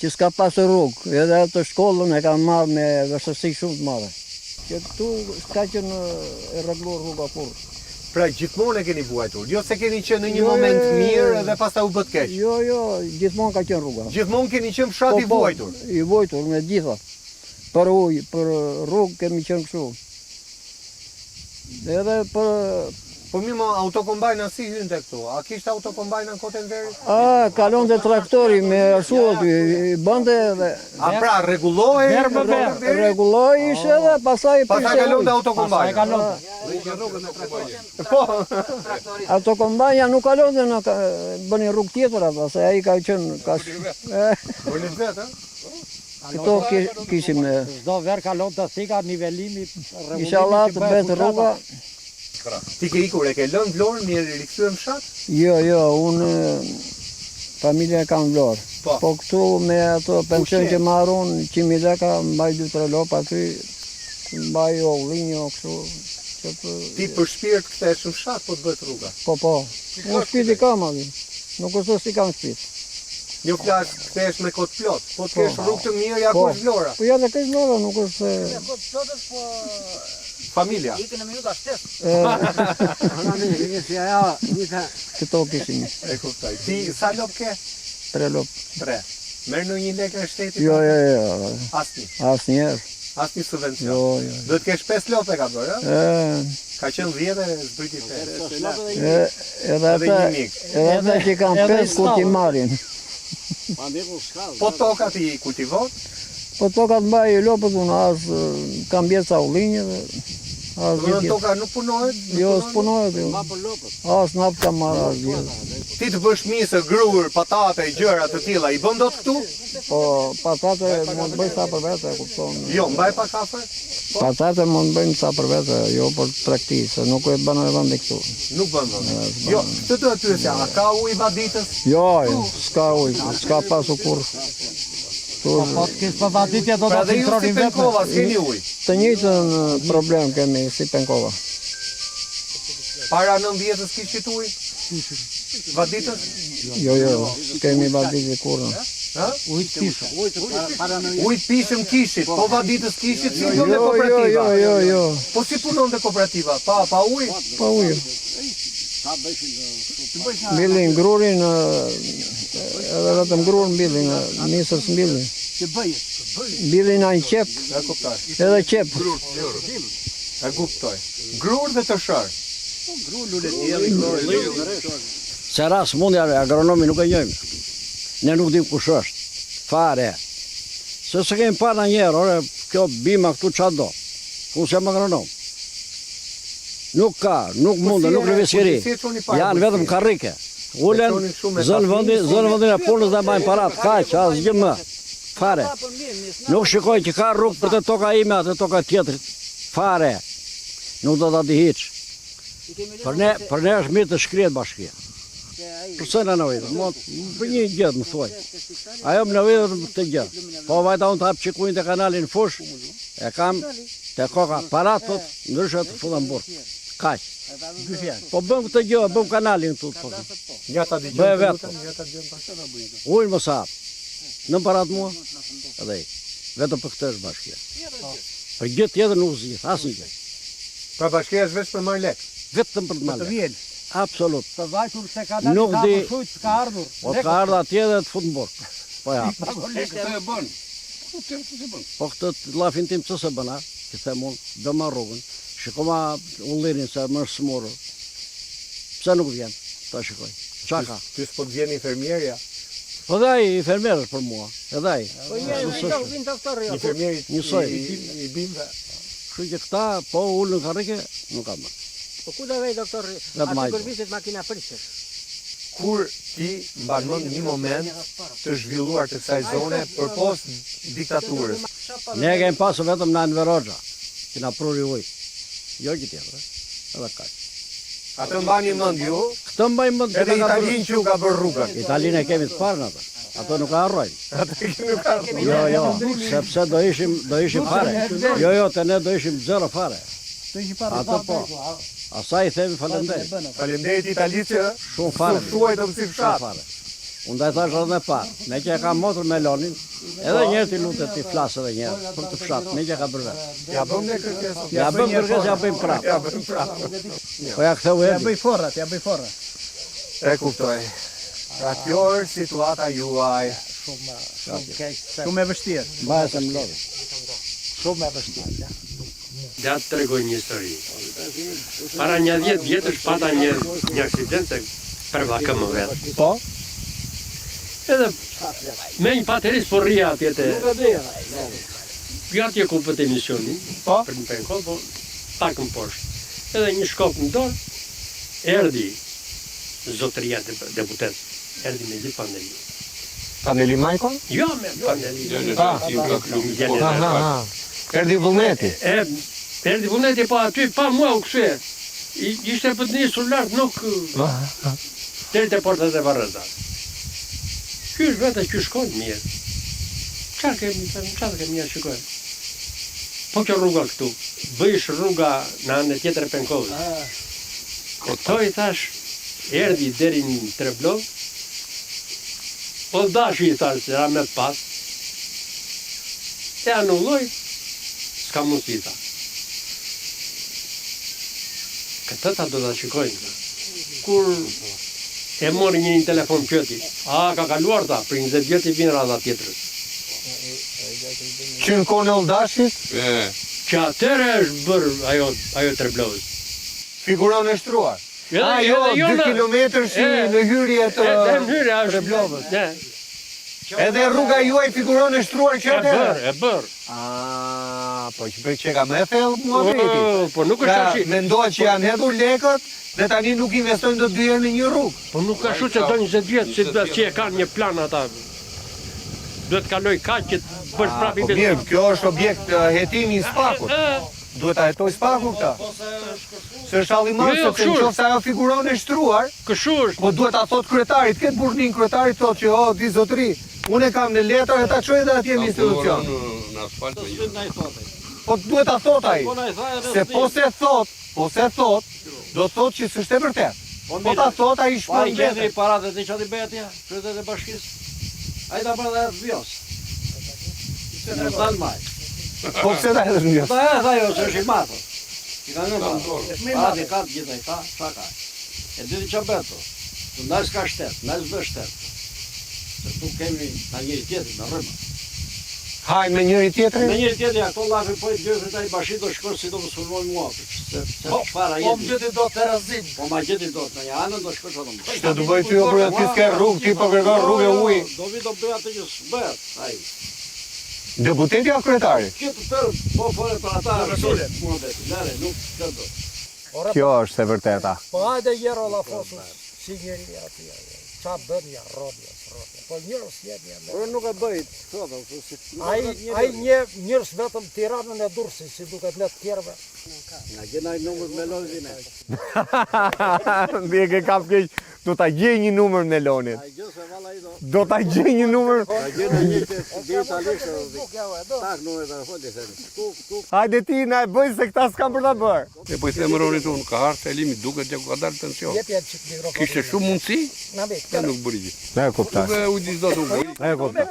që s'ka pasur rrugë, edhe atë shkollën e kanë marrë me vështirësi shumë të madhe. Që këtu s'ka qenë eh, e rregulluar rruga kurrë. Pra gjithmonë e keni vuajtur, jo se keni qenë në një Jo, moment jo, jo, mirë jo. edhe pastaj u bët keq. Jo, jo, gjithmonë ka qenë rruga. Gjithmonë keni qenë fshat i Po, po, vuajtur. I vuajtur me gjitha. Për ujë, për rrugë kemi qenë kështu. Edhe për Po mirë, mo, autokombajna si hynte këtu? A kishte autokombajna në kohën e Enverit? a kalonte traktori me ashtu aty, i bënte edhe A pra rregullohej Verë më rroga verë. e Enverit? rregulloi ishte edhe pastaj Pastaj prishte kalonte ujë. autokombajna. Pastaj kalonte. Po. Autokombajna nuk kalonte në ka- bënin rrugë tjetër ata, se ai ka qenë ka e, Bënin vetë, ë? këto ki- kishim ne. Çdo verë kalonte thika nivelimi, rregullimi. Inshallah që të bëhet bëhet fushata. rruga. Ti ke ikur, e ke lënë Vlorën, mirë rikthyer në fshat? Jo, jo, unë familja e kam në Vlorë. Po. Po këtu me ato pension Ushqe. që marr unë, 100.000 leka, mbaj 2-3 lopë aty, mbaj ollinjo kështu, që të, Ti për shpirt kthehesh në fshat, po të bëhet rruga. po po. Unë shtëpi i kam aty. Nuk është se si kam shtëpi. Jo flas, kthehesh me kot plot, po të kesh Po. rrugë të mirë ja Po. ku është Vlora. Po ja dhe kesh Vlora, nuk është se Kot plotët po Familja. ikën në minuta shtesë. e, këto kishim E kuptoj. Ti sa lop ke? tre lopë. Tre. Merr ndonjë lek nga shteti? Jo, jo, jo, Asnjë. asnjëherë. Asnjë subvencion. Jo, jo. Do të kesh 5 lopë e ka bërë, ë? E, Ka qenë 10 e zbriti 5. e, edhe Edhe ata, një mik. edhe ata që kanë Edhe pesë kur t'i stallë. marrin. Po tokat i kultivon? Po tokat mbaj lopët unë as e, kam bjerë ca ullinje dhe as Do gjë të tjetër. toka nuk punohet? Nuk Jo, punohet? s'punohet jo. As naftë kam marrë as gjë. Ti të bësh misë, grurë, patate, gjëra të tilla, i bën dot këtu? Po patate mund të bëj sa për vete, e kupton. Jo, mbaj pak afër. Patate mund të bëjmë sa për vete, jo për tregti, se nuk e bën edhe vendi këtu. Nuk bën dot. Jo, këtë do të pyesja, a ka ujë vaditës? Jo, jo, s'ka ujë, s'ka pasur kurrë. Këtu Po të kesh për vaditje do Pra ta dhe ju si filtronin vetë. Penkova s'keni ujë. të njëjtën eh, problem kemi si Penkova. Para 90-ës kishit ujë? Vaditës? Jo, jo, s'kemi vaditje kurrë. Ujë të pijshëm. Ujë të pijshëm kishit, po vaditës kishit, si punon dhe jo, kooperativa? Jo, jo, jo. Po si punon dhe kooperativa, pa, pa ujë? Pa ujë. Mbillin grurin, edhe vetëm grurë mbillin, misër s'mbillin. Mbillin ai qepë, edhe qepë. E kuptoj. Grurë dhe tërshërë. Se ra sëmundja, agronomi nuk e njohim. Ne nuk dim kush është. Fare. Se s'e kemi parë ndonjëherë, ore, kjo bima këtu ça do. Unë s'jam agronom. Nuk ka, nuk po mundë, nuk lëviz njeri. Janë vetëm karrike. Ulen, zënë vendin, zënë vendin e punës dhe mbajnë parat, kaq, asgjë më. Fare. Nuk shikoj që ka rrugë për te toka ime, atë toka tjetrit. Fare. Nuk do ta di hiç. Për ne, për ne është mirë të shkrihet bashkia. Përse na nevojitet? Mua për një gjë më thuaj. Ajo më nevojitet për këtë gjë. Po vajta unë të hap çik ujin te kanali në fushë, e kam te koka parat thot, ndryshe të futem në burg. Kaq. Po bëm këtë gjë, bëm kanalin këtu. Po. Ja ta dëgjojmë. Bëje vetë. Ujin mos hap. Në parat mua? Edhe i. Vetëm për këtë është bashkia. Për gjë tjetër nuk zgjidh asnjë gjë. Pra bashkia është veç për marrë lek. Vetëm për të marrë lek. Absolut. Të vajtur se ka dalë Nuk ka di. për shujt s'ka ardhur. Po të ka ardhur atje dhe të fut në burg. Po ja. Këtë e bën. Po këtë s'e bën. Po këtë llafin tim pse s'e bën a? Që them unë, bëma rrugën. Shikoma ullirin se më është smurur. Pse nuk vjen? Ta shikoj. Ça ka? Ty s'po të vjen infermierja? Po dhe ai infermier është për mua. Edhe ai. Po një vin doktor jo. Infermieri njësoj. I bimve. Kështu që këta po u ulën në karrike, nuk ka më. Po ku do vej doktor? Aty gërvitet makina prishet. Kur ti mban mend një moment të zhvilluar të kësaj zone përpos diktaturës? Ne kemi pasur vetëm në Enver Hoxha, që na pruri ujë. Jo gjë tjetër, edhe kaq. Atë mbani mend ju? Këtë mbaj mend. Edhe Italinë që ju ka bërë rrugën. Italinë e kemi të parën atë. Ato nuk e harrojmë. Atë nuk e harrojmë. Jo, jo, sepse do ishim, do ishim fare. Jo, jo, te ne do ishim zero fare. Atë po. Asaj i themi faleminderit. Faleminderit Italisë që shumë fare. S'u shuajtëm si fshat. Shumë fare. Unë ndaj thashë edhe më parë, meqë e kam motër me Lonin, edhe një herë t'i lutet t'i flasë edhe një herë për këtë fshat, meqë e ka bërë vetë. Ja bëmë ne kërkesën. Ja bëmë kërkesën, ja bëjmë prapë. Ja bëjmë prapë. Po ja ktheu Ja bëj forrat, ja bëj forrat. E kuptoj. Pra kjo është situata juaj. Shumë shumë keq. Shumë e vështirë. Mbaj se më lodhi. Shumë e vështirë. Ja të tregoj një histori. Para një 10 vjetësh pata një një aksident se preva këmbën vetë. Po. Edhe me një pateris po rria atje te Jo atje ku bëtë emisionin, po? për në Penkoll, po pak më poshtë. Edhe një shkop në dorë, erdhi zotëria deputet, erdhi me gjithë Pandeli. Pandeli Majkon? Jo, me Pandeli. Jo, jo, jo, Ha, ha, ha. Erdhi Vullneti. E, erdhi Vullneti, po aty pa mua u kthye. Ishte për të nisur lart, nuk deri te portat e varrezave. Qysh vete, qysh shkon mirë. Çfarë kemi, them, çfarë kemi, ja shikojmë. Po kjo rruga këtu, bëjsh rruga në anën tjetër e Penkovës. Këto i thash, erdhi deri në Treblovë, Olldashi i thash, se ra me pas, e anulloi, s'ka mundësi tha. Këtë tha do ta shikojmë, tha. Kur e mori një në telefon pyeti, a ka kaluar tha, për 20 vjet i vin radha tjetrës. Që në kohën e Olldashit? Që atëherë është bërë ajo ajo Treblovës. Figuron e shtruar. A jo, jo 2 kilometërshi në hyrje të Treblovës. Edhe rruga juaj figuron e shtruar që atëherë. E bërë, e bërë. Ah, po që bëj qeka më e thellë muhabeti. Po, po nuk është Pra, tash. Mendohet që janë hedhur lekët dhe tani nuk investojnë dot dy herë në një rrugë. Po nuk ka kështu që do 20 vjet, si do si e kanë një plan ata. Duhet të kaloj kaq që të bësh prapë Po mirë, kjo është objekt eh, hetimi i SPAK-ut. Duhet ta hetojë SPAK-u këtë. Se është halli i madh, Jo, jo, sepse në kështu qoftë se ajo figuron e shtruar, Kështu është. Po duhet ta thotë kryetari, të ketë burrnin kryetari të thotë që o di zotëri, unë e kam në letër e ta çoj edhe atje në institucion. Në asfalt me një. Po duhet ta thotë ai. Se po s'e thotë, po s'e thotë, do thotë që s'është e vërtetë. Po ta thotë ai Po ai shmang gjeti veten. paratë e di çfarë i bëj atje, kryetarit e bashkisë. Ai ta bën dhe atë Vjosë. Në dal maj. Po pse ta hedhësh në Vjosë? Ta hedh ajo se është i madh. I ka ngënë paratë i ka të gjitha i ka, ça ka. E diti ça bëhet këtu. Këtu ndaj s'ka shtet, ndaj s'bëhet shtet. Se këtu kemi nga njëri tjetrin me rrymë. Hajnë me njëri tjetrin? Me njëri tjetrin, ja këto llafe po i dëgjoj kryetari i bashkisë do shikosh si do më sulmojë mua, se se Po, çfarë ai po e më di. gjeti dot terrazin. Po ma gjeti dot në një anën do shkosh atë më. Ç'do të bëj ty o bre, ti s'ke rrugë, ti po kërkon rrugë e ujë. Do vi do bëj atë që s'bëhet ai. Deputeti apo kryetari? Kjo të tërë po fole për ata është muhabeti. Lëre, nuk ka dot. Kjo është e vërteta. Po hajde jero llafosu si njeri aty. Ça bën ja robja, robja. Po njerëz jemi ja. Unë nuk e bëj thotë, si Ai ai një njerëz vetëm Tiranën e Durrësin, si duket ne të tjerëve. Na gjen ai numër me Meloni ne. Ti e ke kap keq, do ta gjej një numër Melonit. Ai gjë se valla ai do. Do ta gjej një numër. Ta gjen ai një që di italisht edhe tak numrin e telefonit i themi. Këtu, këtu. Hajde ti na e bëj se këta s'kan për ta bërë. E po i them Rorit unë, ka ardhur Selimi, duket që ka dalë pension. Jepja çik mikrofonin. Kishte shumë mundësi, Na vit. e nuk bëri gjë. Ne e kuptoj. Nuk e ujdis dot unë. E kuptoj.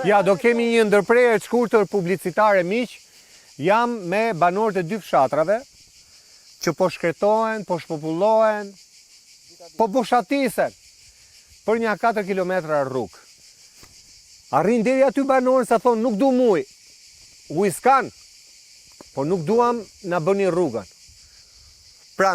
Ja, do kemi një ndërprerje të shkurtër publicitare miq. Jam me banorët e dy fshatrave që po shkretohen, po shpopullohen, po boshatisen për nja 4 kilometra rrugë. Arrin deri aty banorët sa thonë nuk duam ujë. Ujë s'kan, po nuk duam na bëni rrugën. Pra,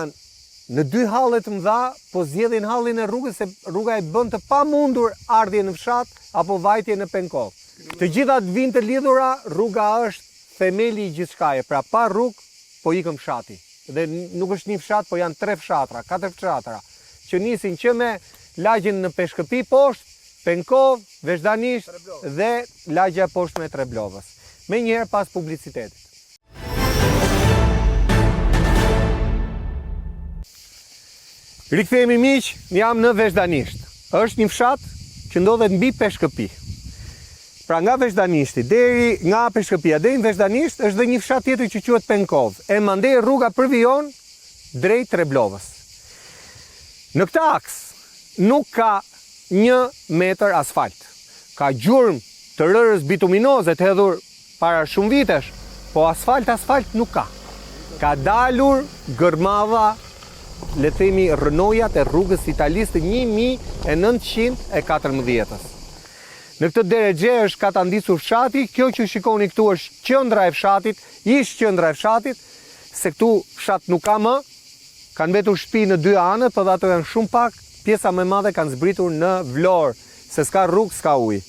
në dy halle të mëdha, po zgjedhin hallin e rrugës se rruga e bën të pamundur ardhjen në fshat apo vajtjen në Penkovë. Të gjitha të vijnë të lidhura, rruga është themeli i gjithçkaje, pra pa rrugë po ikën fshati. Dhe nuk është një fshat, po janë tre fshatra, katër fshatra, që nisin që me lagjen në Peshkëpi poshtë, Penkovë, Vezhdanisht dhe lagja e poshtme e Treblovës. Menjëherë pas publicitetit. Rikthehemi miq, jam në Vezhdanisht. Është një fshat që ndodhet mbi Peshkëpi. Pra nga Vezhdanishti deri nga Peshkëpia deri në Vezhdanisht është dhe një fshat tjetër që quhet Penkovë. E mandej rruga përvijon drejt Treblovës. Në këtë aks nuk ka një metër asfalt. Ka gjurmë të rërës bituminoze të hedhur Para shumë vitesh, po asfalt asfalt nuk ka. Ka dalur gërmadha, le të themi rrënojat e rrugës së Italisë të 1914-ës. Në këtë derexhe është katandisur fshati, kjo që shikoni këtu është qendra e fshatit, ish qendra e fshatit, se këtu fshat nuk ka më, kanë mbetur shtëpi në dy anët, po dhe ato janë shumë pak, pjesa më e madhe kanë zbritur në Vlorë, se s'ka rrugë, s'ka ujë.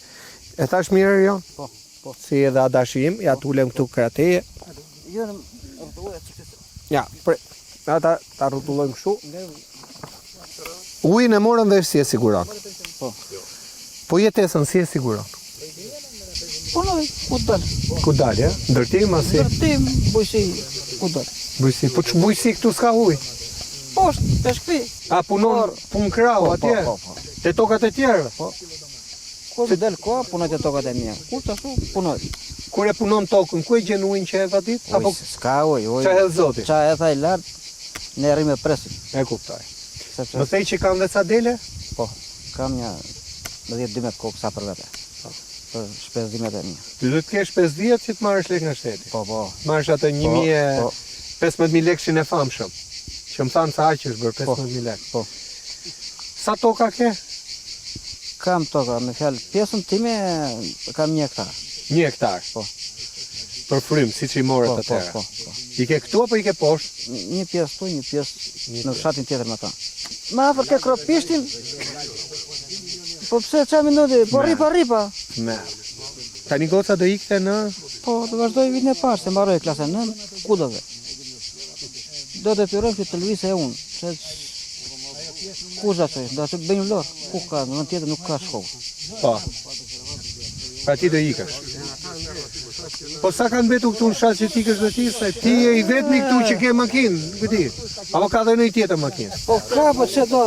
E thashë mirë, jo? Po. Po. Si edhe adashi im, ja të ulem këtu krah teje. Jo, në rrotulloja çik të. Ja, pre, ata ta rrotullojmë kështu. Ujin e morëm vesh si e siguron. Po. Po jetesën si e siguron? Punoj, ku dal. Ku dal, ja? Ndërtim asi? Ndërtim, bujqësi, ku dal. Bujqësi, po ç'bujqësi këtu s'ka ujë? Poshtë, Peshkëpi. A punon punë krahu Po, atje? po, po, po. Te tokat e tjerëve? Po. Kur më del koha, punoj te tokat e mia. Kur të ashtu, punoj. Kur e punon tokën, ku e gjen ujin që hedh atë ditë? Apo s'ka ujë, ujë. Ça hedh Zoti? Ça hedh ai lart, ne rrimë e presim. E kuptoj. Sepse Më the që kam dhe ca dele? Po, kam një 10-12 kokë sa për vete. Po. Për shpenzimet e mia. Ti duhet të kesh 50 që të marrësh lekë nga shteti. Po, po. Të marrësh atë 1015.000 lekëshin e famshëm. Që më thanë se aq është bërë 15000 lekë. Po. Sa toka ke? Kam toka, me fjalë, pjesën time kam një hektar. Një hektar? Po. Për frymë, siç i morët po, po, atëherë. Po, po, I ke këtu apo i ke poshtë? Një pjesë këtu, një pjesë në fshatin tjetër me ta. Më afër ke Kropishtin. Po pse ça mendon ti? Po rripa rripa. Me. Tani goca do ikte në Po, do vazhdoj vitin e parë, se mbaroi klasën 9, ku do ve? Do detyrohem që të lëviz e unë, se ku do të do të bëjmë Vlorë, ku ka, në vend tjetër nuk ka shkollë. Po. Pra ti do ikësh. Po sa kanë mbetur këtu në fshat që ti ikësh dhe ti, se ti je i vetmi këtu që ke makinë, nuk e di. Apo ka dhe ndonjë tjetër makinë? Po ka, po ç'e do?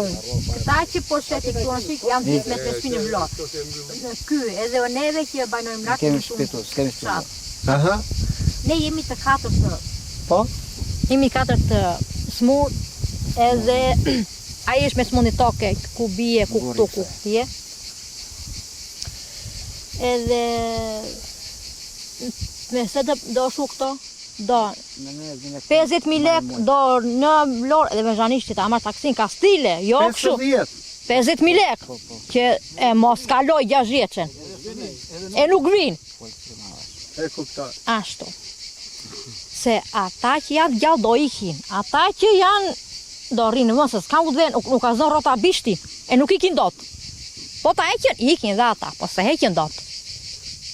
Këta që po sheti këtu në shik janë gjithë me shtëpi në Vlorë. Ky edhe neve që banojmë lart. Kemi shtëpi këtu, s'kemi shtëpi. Aha. Ne jemi të katërt të Po? Jemi katër të smur edhe. Ai është me sëmundje toke, ku bie, ku këtu, ku bie. Edhe me se do do shu këto, do 50.000 lek do në Vlorë edhe Vezhanisht ta marr taksin kastile, jo kështu. 50. 50.000 lek, Po, po. që e mos kaloj 6 vjeçen. E nuk vinë. E kuptoj. Ashtu. Se ata që janë gjallë do ikin, ata që janë do rrinë në vend se s'kan ku të venë, nuk, nuk ka zënë rrota bishti, e nuk ikin dot. Po ta heqin, ikin dhe ata, po s'e heqin dot.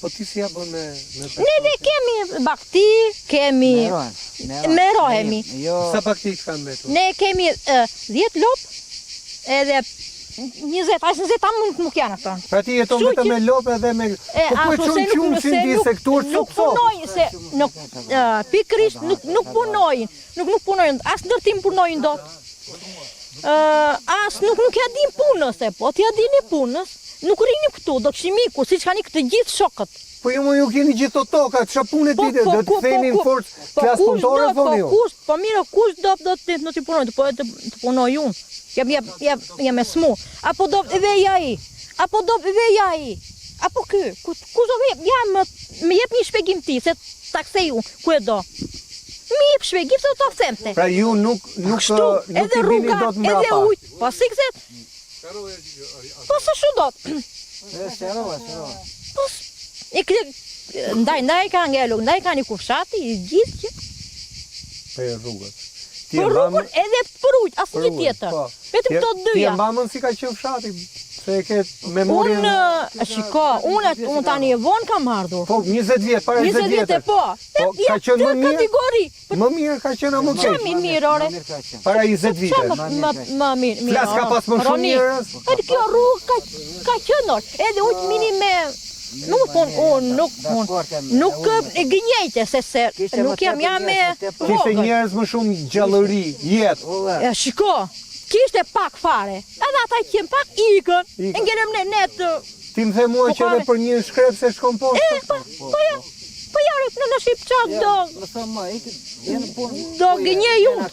Po ti si ja bën me me Neve kemi bakti, kemi merohemi. Jo. Sa bakti të kanë mbetur? Ne kemi 10 lopë edhe 20, as 20 ta mund nuk janë ato. Pra ti jeton Kështu vetëm që- me lopë edhe me E, Po ku e ashtu çon se nuk qumshin se ti nuk se këtu është nuk cop cop. punojnë se nuk ë, pikërisht nuk nuk punojnë, nuk nuk punojnë, as ndërtim punojnë dot. Ë, as nuk nuk ja din punës, e po t'ja dini punës, nuk rrini këtu, do të kishim ikur, siç kanë ikë të gjithë shokët. Po ju mo ju keni gjithë to toka, çfarë pune Po, ti do të ku- ktheni në ku- forcë po klasë kush punëtore do, thoni po ju. kush, po mirë, kush do do të do të punoj, po të, të punoj unë. Jam jam jam jam e smu. Apo do vej ai? Apo do vej ai? Apo ky? Ku kush do vej? Ja më më jep një shpjegim ti se ta kthej unë ku e do. Më jep shpjegim se do ta them te. Pra ju nuk nuk Kështu, nuk edhe i bini rruga, dot edhe mbrapa. ujt, po si kthet? Po se shu dot. Po s- e kre, ndaj ndaj ka ngelur, ndaj ka një kufshati i gjithë që Për rrugët. Ti e për mban rrugën edhe për ujt, asnjë rrugën, tjetër. po. Vetëm Ti- këto Ti e dyja. mban mend si ka qenë fshati, se e ke memorien. Unë, e, shiko, unë unë tani e vonë kam ardhur. Po 20 vjet, para 20 20 vjet e vjetësh. po. Po, E, ka qenë më mirë? Kategori. Më mirë ka qenë apo Qa keq? mi mirë, ore? Para 20 Qa vitesh. më, më, më mirë, mirë, Flas ka ore? pas më shumë Roni, njerëz? Edhe kjo rrugë ka, ka qenë, ore. Edhe ujtë mini me... Nuk unë, unë, nuk, unë, nuk e gënjejte, se se nuk jam jam e Kishte vogël. njerëz më shumë gjallëri, jetë. E, shiko, kishte pak fare. Edhe ata që qenë pak ikën. E ngelëm ne ne të Ti më the mua Po që edhe pare. për një shkrep se shkon poshtë. E, po, po ja, po ja, re, në në Shqipqa do, do gënjej unë.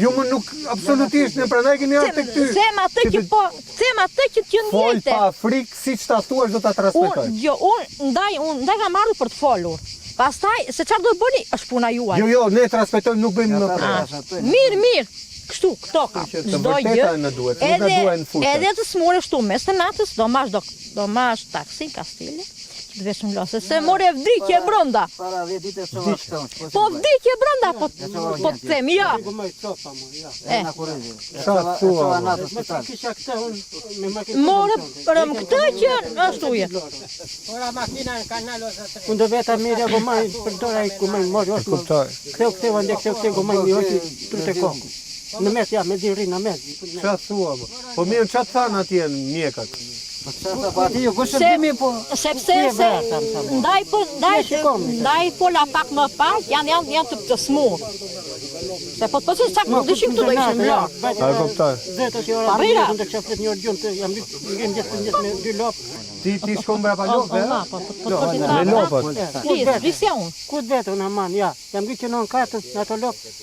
Ju më nuk absolutisht ne prandaj kemi ardhur tek ty. Them atë që po, them atë që që Fol ndjejte. pa frikë, siç ta thuash do ta transmetoj. Unë, jo, unë ndaj, unë ndaj kam ardhur për të folur. Pastaj, se çfarë do të bëni, është puna juaj. Jo, jo, ne transmetojmë, nuk bëjmë më pre. Ah, Mirë, mirë. Kështu, këto ka. Që të Çdo vërteta gjë. na duhet, nuk na duhen fushat. Edhe të smure kështu mes të natës, do marrësh do, do marrësh taksin Kastile, që të vesh në Vlorë, se se more vdiqje brenda. Para 10 ditë çova këto. Po vdiqje brenda, po po të them, ja. E. Qa thua? More rëm këtë që ashtu je. Unë do veta mirë, go marr për dora i ku më mori E osht. kuptoj. Ktheu ktheu ande ktheu ktheu go marr një hoqi tru të kokë. Në mes ja, me di rri në mes. Qa thua? mo? Po mirë, qa të thanë atje në mjekët? Se, sepse se ndaj po ndaj ndaj fola pak më pak janë janë janë të, të smur. Se po po se çak nuk dishim këtu do ishim në Vlorë. A e kuptoj. Vetë që ora. Parira. Unë do kisha flet një orë gjumë, të- jam ngrim gjithë të gjithë me dy lopë. Ti ti shkon mbrapa lopëve, O, ha? po, po, po, po, Me lopët. Flis, flisja unë. Ku të vetë unë aman, ja. Jam ngrit që në katër në ato lopë.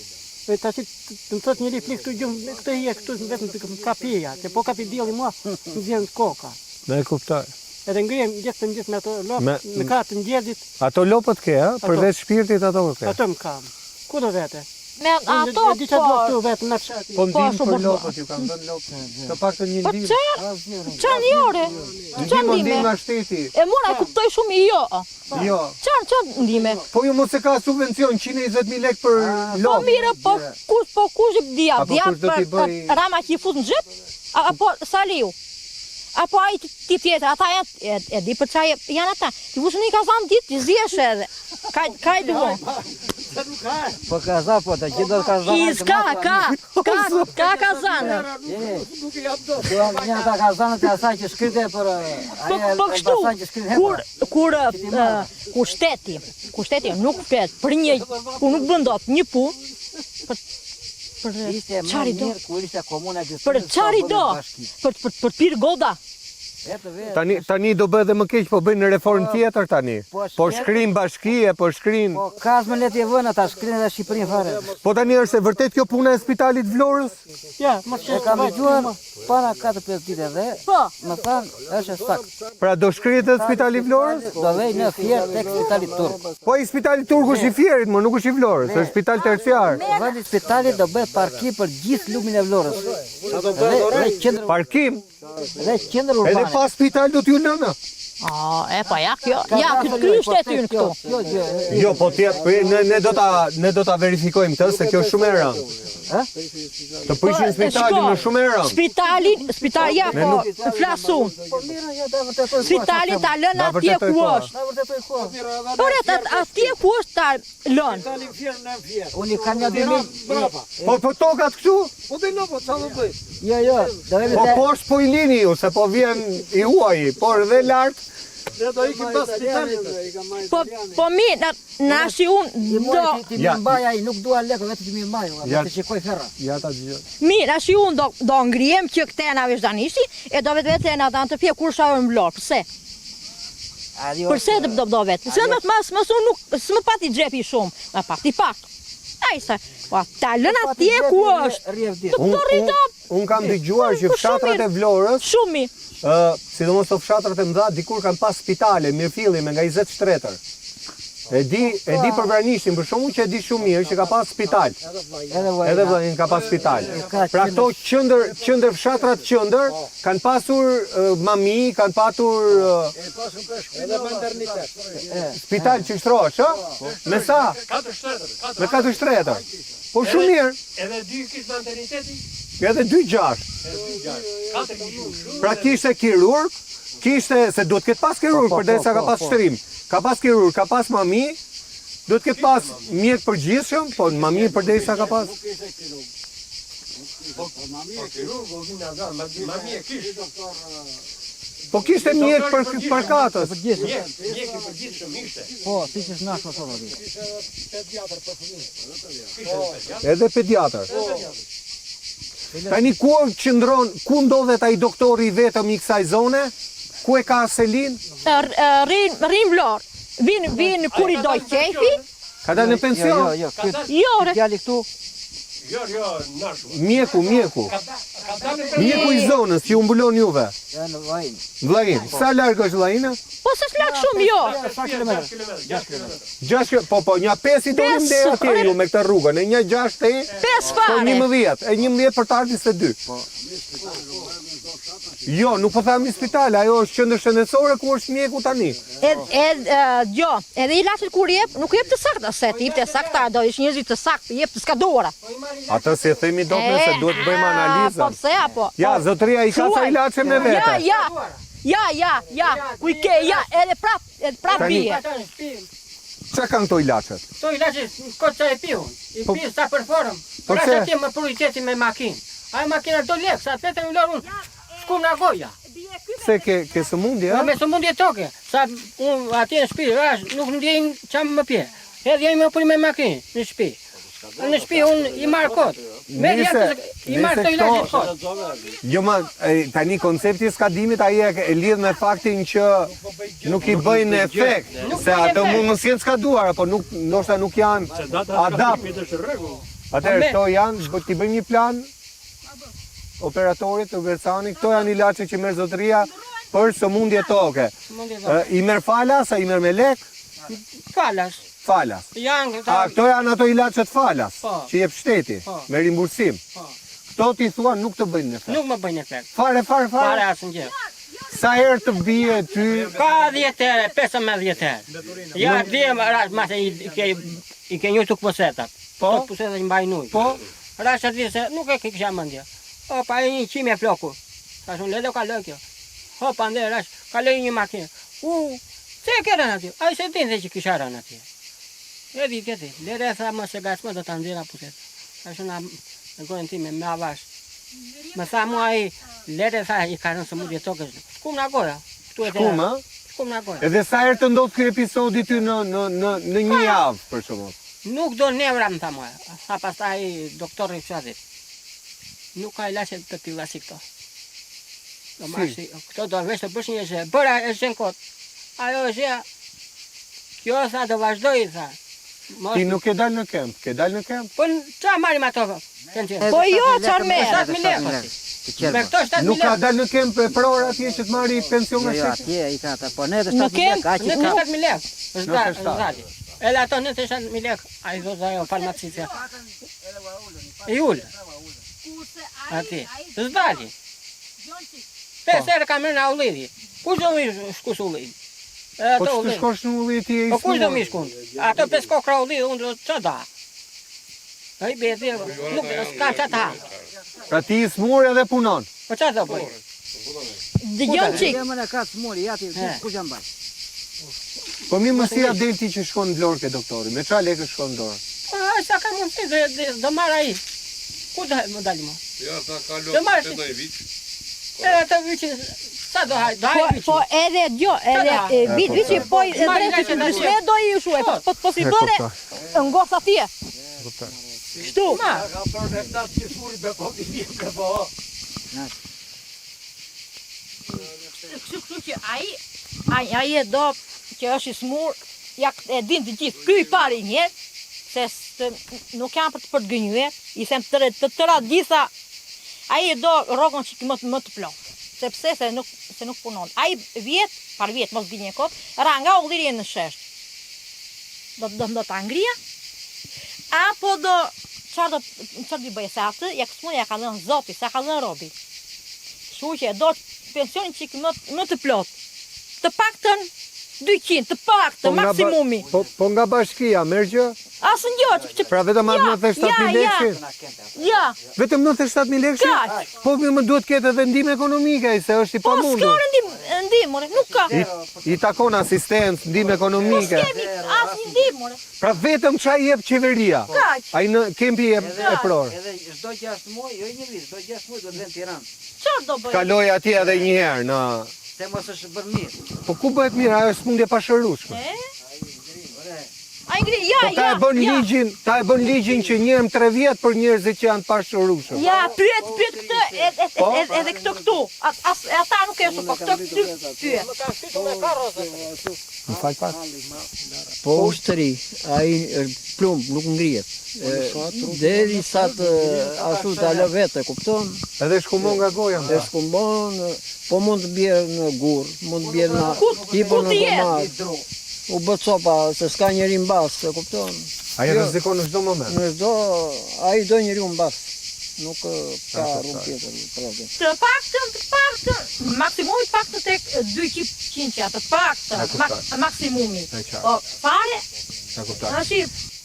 E tash të më thot njëri flik këtu gjumë, këtë hije këtu vetëm të më ka pija, se po kapi dielli mua, më vjen koka. Ne e kuptoj. Edhe ngrihem gjithë të gjithë me ato lopë, Me- në katër të ngjezit, Ato lopët ke, ha? Përveç shpirtit ato ke. ato më kam. Ku do vete? Me Unë ato e di çfarë po. do këtu vetë në fshat. Po ndim ashtu për po- lopët, ju kam dhënë lopët. Të paktën një Po ndim. ça? Ça një ore? Ça Ndihmë ndime? ndim nga shteti. E mora e kuptoj shumë jo. Jo. Ça ça ndime? Po ju mos e ka subvencion 120.000 lekë për Po lopë. mirë, po kush po kush i dia, Apo dia kush do t'i për bëj- Rama që i fut në xhep? A- Apo Saliu? Apo ai ti ti tjetër, ata janë e, e di për çfarë janë ata. Ti fush në një kazan ditë, ti zihesh edhe. Ka ka i duon. Po kaza po, të gjithë do kazan. I s'ka, ka, ka, ka kazanë. Do një ata kazanët e asaj që shkrite për Po, po kështu, kur, kur, ë, kur shteti, kur shteti nuk flet për një, kur nuk bën dot një punë, për, për Ishte më çfarë i do? mirë kur ishte komuna e Për çfarë i do? Për për për pirë goda. Tani tani do bëhet edhe më keq, po bëjnë reformë tjetër tani. Po, po shkrijnë bashki e po shkrijnë. Po kazmën le t'i vënë ata, shkrijnë edhe Shqipërinë fare. Po tani është e vërtetë kjo puna e spitalit Vlorës? Ja, mos e kam dëgjuar para 4-5 ditë dhe po. më thanë është e saktë. Pra do shkrihet edhe spitali i Vlorës? Do vej në Fier tek spitali turk. Po ai spitali turk është i Fierit, më nuk është i Vlorës, është spital terciar. Vendi i spitalit do bëhet parkim për gjithë lumin e Vlorës. Dhe, dhe qendër Parkim? Dhe qendër urbane. Edhe pa spital do t'ju lënë. Ah, e pa ja kjo. Ja, ky ky është aty në këtu. Jo, po ti po ne ne do ta ne do ta verifikojmë këtë se kjo është shumë e rëndë. Ë? Të prishin Po, spitalin është shumë e rëndë. Spitalin, spital ja Ne po, nuk- flas unë. Spitalin ta lënë Na atje vërtetoj ku koha. është. Po re, atje ku është ta lënë. Unë i kam një dy mijë. Po po tokat këtu? Po dhe në po, ça do bëj? Jo, jo, do vemi Po te poshtë po i lini ju, se po vjen i huaji, por dhe lart. Ne do ikim pas spitalit. Po po mi, na na si unë do Ti më mbaj ai, nuk dua lekë, vetëm ti më mbaj, Ja. të shikoj ferra. Ja ta dëgjoj. Mi, na si unë do do ngrihem që këte na vesh e do vetë vetë na dan të fje kur shohim Vlorë. Pse? Përse do do do vetë? Se më mas mos unë nuk s'më pati xhepi shumë, më pati pak. Ai sa, po ta lën atje ku është. Unë Doktori do un kam dëgjuar që Po, shumë fshatrat mirë. e Vlorës, shumë mirë. ë, sidomos to fshatrat e mëdha, dikur kanë pas spitale, mirëfilli me nga 20 shtretër. E di, e di për Vranishtin, për shembull që e di shumë mirë që ka pas spital. Edhe Vllajin ka pas spital. Pra këto qendër, qendër fshatrat qendër kanë pasur ë, mami, kanë patur ë, Edhe maternitet. spital që shtrohesh, ë? Me sa? Katër shtretër. Me katër shtretër. Po shumë mirë. Edhe dy kish materniteti? Edhe dy gjashtë. Edhe dy gjashtë. Katër kishin. Pra kishte kirurg, kishte se duhet të ketë pas kirurg, Po, po, përderisa ka po, pas po. shtrim. Ka pas kirurg, ka pas mami, duhet të ketë pas mjek përgjithshëm, po mami përderisa ka pas. Po kirurgu vin ata, mami e kish. Po kishte mjek për përkatës. Mjek, mjek i përgjithshëm ishte. Po, siç është në Kosovë aty. Edhe pediatër. Tani ku qëndron, ku ndodhet ai doktori i vetëm i kësaj zone? Ku e ka Selin? Rrin rrin Vlorë. Vin vin kur i do qejfi. Ka dalë në pension? Jo, jo, ky Jo, re. djali këtu, Jo, jo, nashua. Mjeku, mjeku. Ka dalë në pension. Mjeku i zonës që ju mbulon juve. janë vllajin. Vllajin, sa larg është vllajina? Po s'është larg shumë, jo. Sa kilometra? 6 kilometra. 6 kilo, po po, një 5 i donim Pesë, deri atje ore. ju me këtë rrugën, e një 6 te, Pesë po fare. 11, e 11 për të ardhur 22. Jo, nuk po tham spital, ajo është qendër shëndetësore ku është mjeku tani. Ed ed jo, edhe ilaçet kur jep, nuk jep të sakta, se ti jep të sakta, do ish njerëzit të saktë, jep të skaduara. Atë si e themi dot ne se duhet të bëjmë A, analizën. Po pse apo? Ja, Po, zotëria i ka ca thuaj. ilaçe me vete. Ja, ja. Ja, ja, ja. Ku i ke, ja, edhe prap, edhe prap Tani- bie. Çka kanë këto ilaçet? Këto ilaçe kot sa e pi unë. I Po- pi sa për formë. Po Rash pse? atje më prioriteti me makinë. Ajo makina do lek, sa vetëm i lor unë. Shkum nga goja. Pse ke ke sëmundje, Po a? me sëmundje toke. Sa unë atje në shtëpi, rash, nuk ndjej çam më pje. Edhe jam më me makinë në shtëpi. Në shtëpi unë i marr kot. Me Nëse- jam i marr nëse këto ilaçe këto- kot. Jo ma, e, tani koncepti i skadimit ai e, e lidh me faktin që nuk i bëjnë efekt, Nuk se bëjnë ato efekt. mund mos jenë skaduar apo nuk ndoshta nuk janë adapt. Është rregull. Atëherë Po me- këto janë, bë- t'i bëjmë një plan operatorit të Gercani, këto janë ilaçe që merr zotëria për sëmundje toke. Sëmundje toke. E, I merr falas, a i merr me lek? Falas. Falas. Janë A këto janë ato ilaçet falas Po. që jep shteti Po. me rimbursim. Po. Këto ti thua nuk të bëjnë efekt. Nuk më bëjnë efekt. Fare, fare, fare. Fare asnjë gjë. Sa herë të bie ty Ka 10 herë, 15 herë. Ja, dje rash mase i ke i ke njohur pusetat. Po. Këto pusetat i mbajnë ujë. Po. Rash aty se nuk e kisha mendje. Opa, e një qime floku. Thash unë le do kaloj kjo. Hopa, ande rash, kaloi një makinë. U, pse e ke rënë aty? Ai se dinte që kisha rënë atje. E di ti, lere tha mos e gacmo do ta nxjerra puset. Thash unë në gojën time me avash. Më tha mua ai, lere tha i ka rënë sëmundje tokës. Shkum nga goja. Këtu e Shkum, a? Shkum nga goja. Edhe sa herë të ndodh ky episodi ty në në në në një javë për shembull. Nuk do nevra më tha mua. Tha pastaj doktori i fshatit. Nuk ka ilaçe të tilla si këto. Do marrësh ti, këto do vesh të bësh një gjë. Bëra e zën kot. Ajo është gjëja. Kjo tha do vazhdoj tha. Mos... Ti nuk ke dalë në kemp, ke dalë në kemp? Po ça marrim ato pension? Po jo, çfarë merr? 7000 lekë. Me këto 7000 lekë. Nuk ka dalë në kemp epror atje që të marri pension nga jo, jo, shteti? Jo, atje i ka ata, po ne edhe 7000 lekë, aq i ka. 7000 lekë. Është dalë. Edhe ato 97000 lekë, ai thotë ajo farmacistja. I ul. Atje. S'dali. Pesë herë kam rënë në ulliri. Kush do mi shku së ulliri? Po që të shkosh në ulli ti e i Po kush do mi shku? Ato pesë kokra ulli, unë do të da. Ai beti, nuk s'ka ça ta. Pra ti i smur edhe punon. Po ça do bëj? Dëgjon çik. Lemën e ka smuri, ja ti, kush jam baj. Po mirë më si ja del ti që shkon në Vlorë ke doktori, me ça lekë shkon në Vlorë? Po ai sa ka mundësi do do marr ai. Ku do më dalim? Ja ta kalon Do marr të ndaj viç. Edhe atë viçin sa do haj, do haj Po, viçin. po edhe jo, edhe da? e, vit viçi po i Marr drejtë nga që që do i shuaj, po po, po si E bëre kuptoj. ngos atje. Kështu. Ma, Kështu kështu që ai ai ai e do që është i smur, ja e din të gjithë. Ky i pari një herë se s'të, nuk jam për të për të gënjyer, i them të të tëra gjitha ai e do rrogën çik më më të plotë, sepse se nuk se nuk punon. Ai vjet, par vjet mos gënjej kot, ra nga ulliri në shesh. Do do do ta ngrija apo do çfarë do çfarë do bëj se atë ja sëmundja ja ka dhënë Zoti, sa ka dhënë robi. Kështu që e do pensionin çik më më të plot. Të paktën 200, të paktën Po nga ba- maksimumi. Po po nga bashkia merr gjë? Asnjë gjë, që, që, Pra vetëm atë ja, 97000 ja, lekëshin? Ja. Vetëm 97000 lekëshin? Kaq. Po mirë më duhet të ketë edhe ndihmë ekonomike ai se është i Po s'ka pamundur. ndihmë, ndihmë, more, nuk ka. I, i takon asistencë, ndihmë Po ekonomike. s'kemi asnjë ndihmë, more. Pra vetëm ça i jep qeveria. Kaq. Ai në kempi jep epror. Edhe çdo 6 muaj, jo një vit, çdo 6 muaj do të vjen Tiranë. Çfarë do bëj? Kaloj atje edhe një herë në Se mos është bërë mirë. Po ku bëhet mirë, ajo është sëmundje e pashërueshme. Ai ngri, ja, Po ta ja. e bën ja. ligjin, ta e bën ligjin që një herë në 3 vjet për njerëzit që janë të pashërueshëm. Ja, pyet, pyet këtë, edhe Po? edhe edhe këtë këtu. As, as ata nuk e shu, po këtë këtu pyet. Më fal pak. Po ushtri, ai është plumb, nuk ngrihet. Deri sa të ashtu ta lë vetë, e kupton? Edhe shkumon nga goja. E shkumbon, po mund të bjerë në gur, mund të bjerë në Ku- tipo ku në të jetë? gomar. U bë copa, se s'ka njeri mbas, e kupton? Ai rrezikon në çdo moment. Në çdo, ai do njeriu mbas. Nuk ka rrugë tjetër për atë. Të paktën, të paktën, maksimumi të paktën tek 200 që të paktën, E kuptoj. mak- maksimumi. E qartë. Po fare, E kuptoj. tash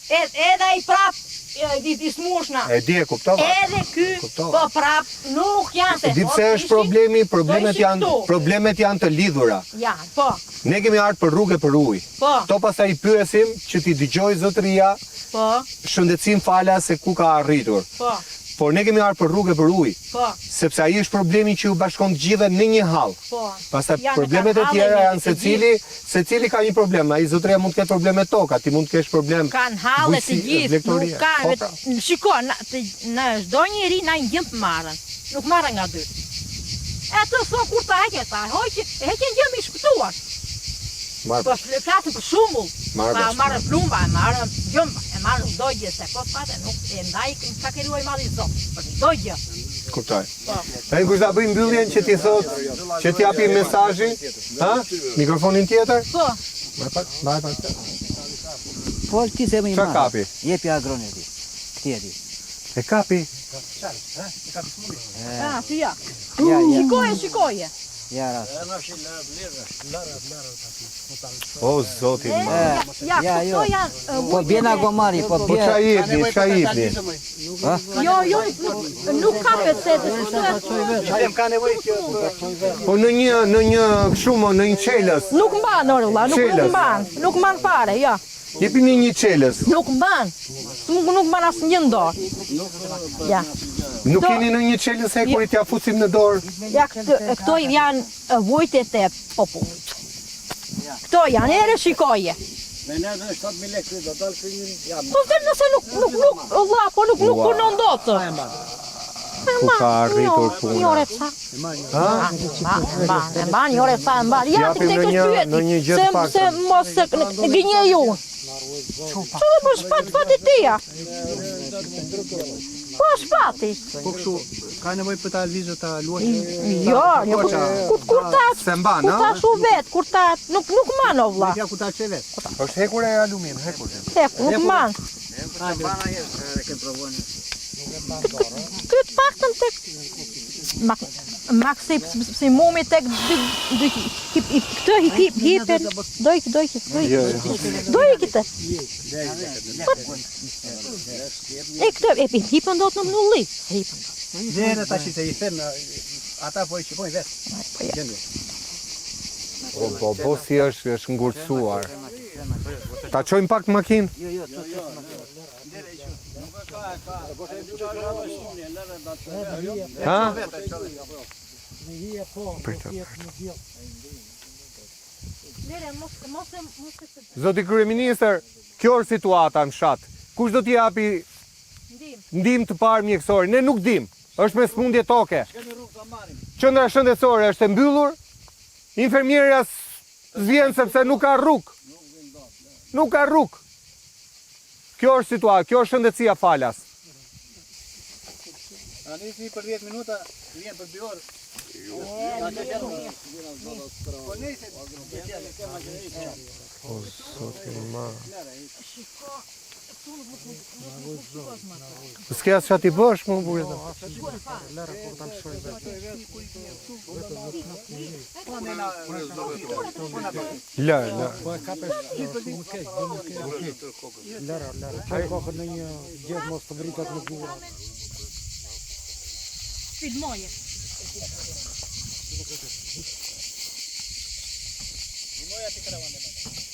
edhe ai prap e, i, i smushna. E di e kuptova. Edhe ky, Kuptova. po prap nuk janë se. E di po pse është ishin- problemi, po problemet ishin janë këtu. problemet janë të lidhura. Janë, po, Ne kemi ardhur për rrugë e për ujë. po, Kto pastaj i pyesim që t'i dëgjoj zotëria po, shëndetësinë fala se ku ka arritur. po, Por ne kemi ardhur për rrugë e për ujë, po, sepse ai është problemi që ju bashkon të gjithëve në një hall. po. Pastaj Janë problemet e kanë halle tjera janë njerëzit të secili, secili ka një problem. Ai zotëria mund të ketë probleme toka, ti mund të kesh problem Kanë halle të bujqësi, gjithë, blegtorie. nuk kanë, Po, vet- pra. shiko, na, të, na çdo njeri na një gjemb marrën, nuk marrën nga dy. E atë thonë kur ta heqe, ta hoqe, e heqen gjembi i shpëtuar. Marr Po vesh. flasim për shembull, Marr pa vesh. marrën plumba, e marrën gjemba, e marrën çdo gjë, se po pate nuk e ndaj ka krijuar i madhi Zot, për çdo gjë. Kuptoj. Po. Tani kush ta bëj mbylljen që ti thot, që ti japi mesazhin, ha? Mikrofonin tjetër? Po. Mbaj pak, mbaj pak. Po ti se më i Qa marr. kapi? Jepi agronit ti. Këti e ti. E kapi. Ah, si ja. Ja, ja. Shikoje, shikoje. Ja, rast. O zoti i madh. Ja, Ja, këto jo. janë e, Po bjen agomari, po Po bjen. ça jepni, ça jepni? Jo, jo, nuk, nuk kapet se se Them ka nevojë kjo. Po në një në një kështu mo, në një çelës. Nuk mban, ore vlla, nuk nuk Çelës. mban, nuk mban fare, jo. Jepini një çelës. Nuk mban. Nuk nuk mban asnjë në dorë. Ja. Nuk Do- keni në një çelës e kur i t'ja fusim në dorë. Ja, këto, këto janë e, vujtjet e popullit. Këto janë, ere shikoje. Me ne do 7000 lekë do dal ky njëri. Ja. Po them nëse nuk nuk nuk vlla, po nuk nuk punon dot. Ku ka arritur puna? Një orë e ca. Ha? Mban, e mban, një orë e ca e mban. Ja, ti këtë një, pyeti. në një gjë të paktën. Se mos se gënjej unë. Çfarë po shpat fati tia? Po shpati. Po kështu, ka nevojë për ta lëvizur ta luash. Jo, jo, kur kur kur ta Se mban, kur ta shu vet, kur ta nuk nuk mban o vlla. Ja ku ta çe vet. Është hekur e alumin, hekur. Hekur, nuk mban. Ky të paktën tek maksi maksimumi tek dy dy këtë i hip hipen do ik do ik do ik do ik këtë. E këtë e hipën dot në mulli. Hipën dot. Lere tash se i them ata po i shikojnë vetë. Po ja. Po, po, po, si është, është ngurtësuar. Ta çojmë pak makinë? Jo, jo, të të Ha? Zoti kryeministër, kjo është situata në fshat. Kush do t'i japi ndihmë të parë mjekësore? Ne nuk dim. Është me sëmundje toke. Qendra shëndetësore është e mbyllur. Infermierja s'vjen sepse nuk ka rrugë. Nuk ka rrugë. Kjo është situata, kjo është shëndetësia falas. A nisi për 10 minuta, vjen për 2 orë. O zoti ma. S'ke as ça t'i bësh, më burë të. Lë, lë. Po e kapesh shumë keq, dhe më keq. Lëra, lëra. Çaj kokën në një gjë mos të vritet në gura. Filmoje. Ndihmoja ti karavan.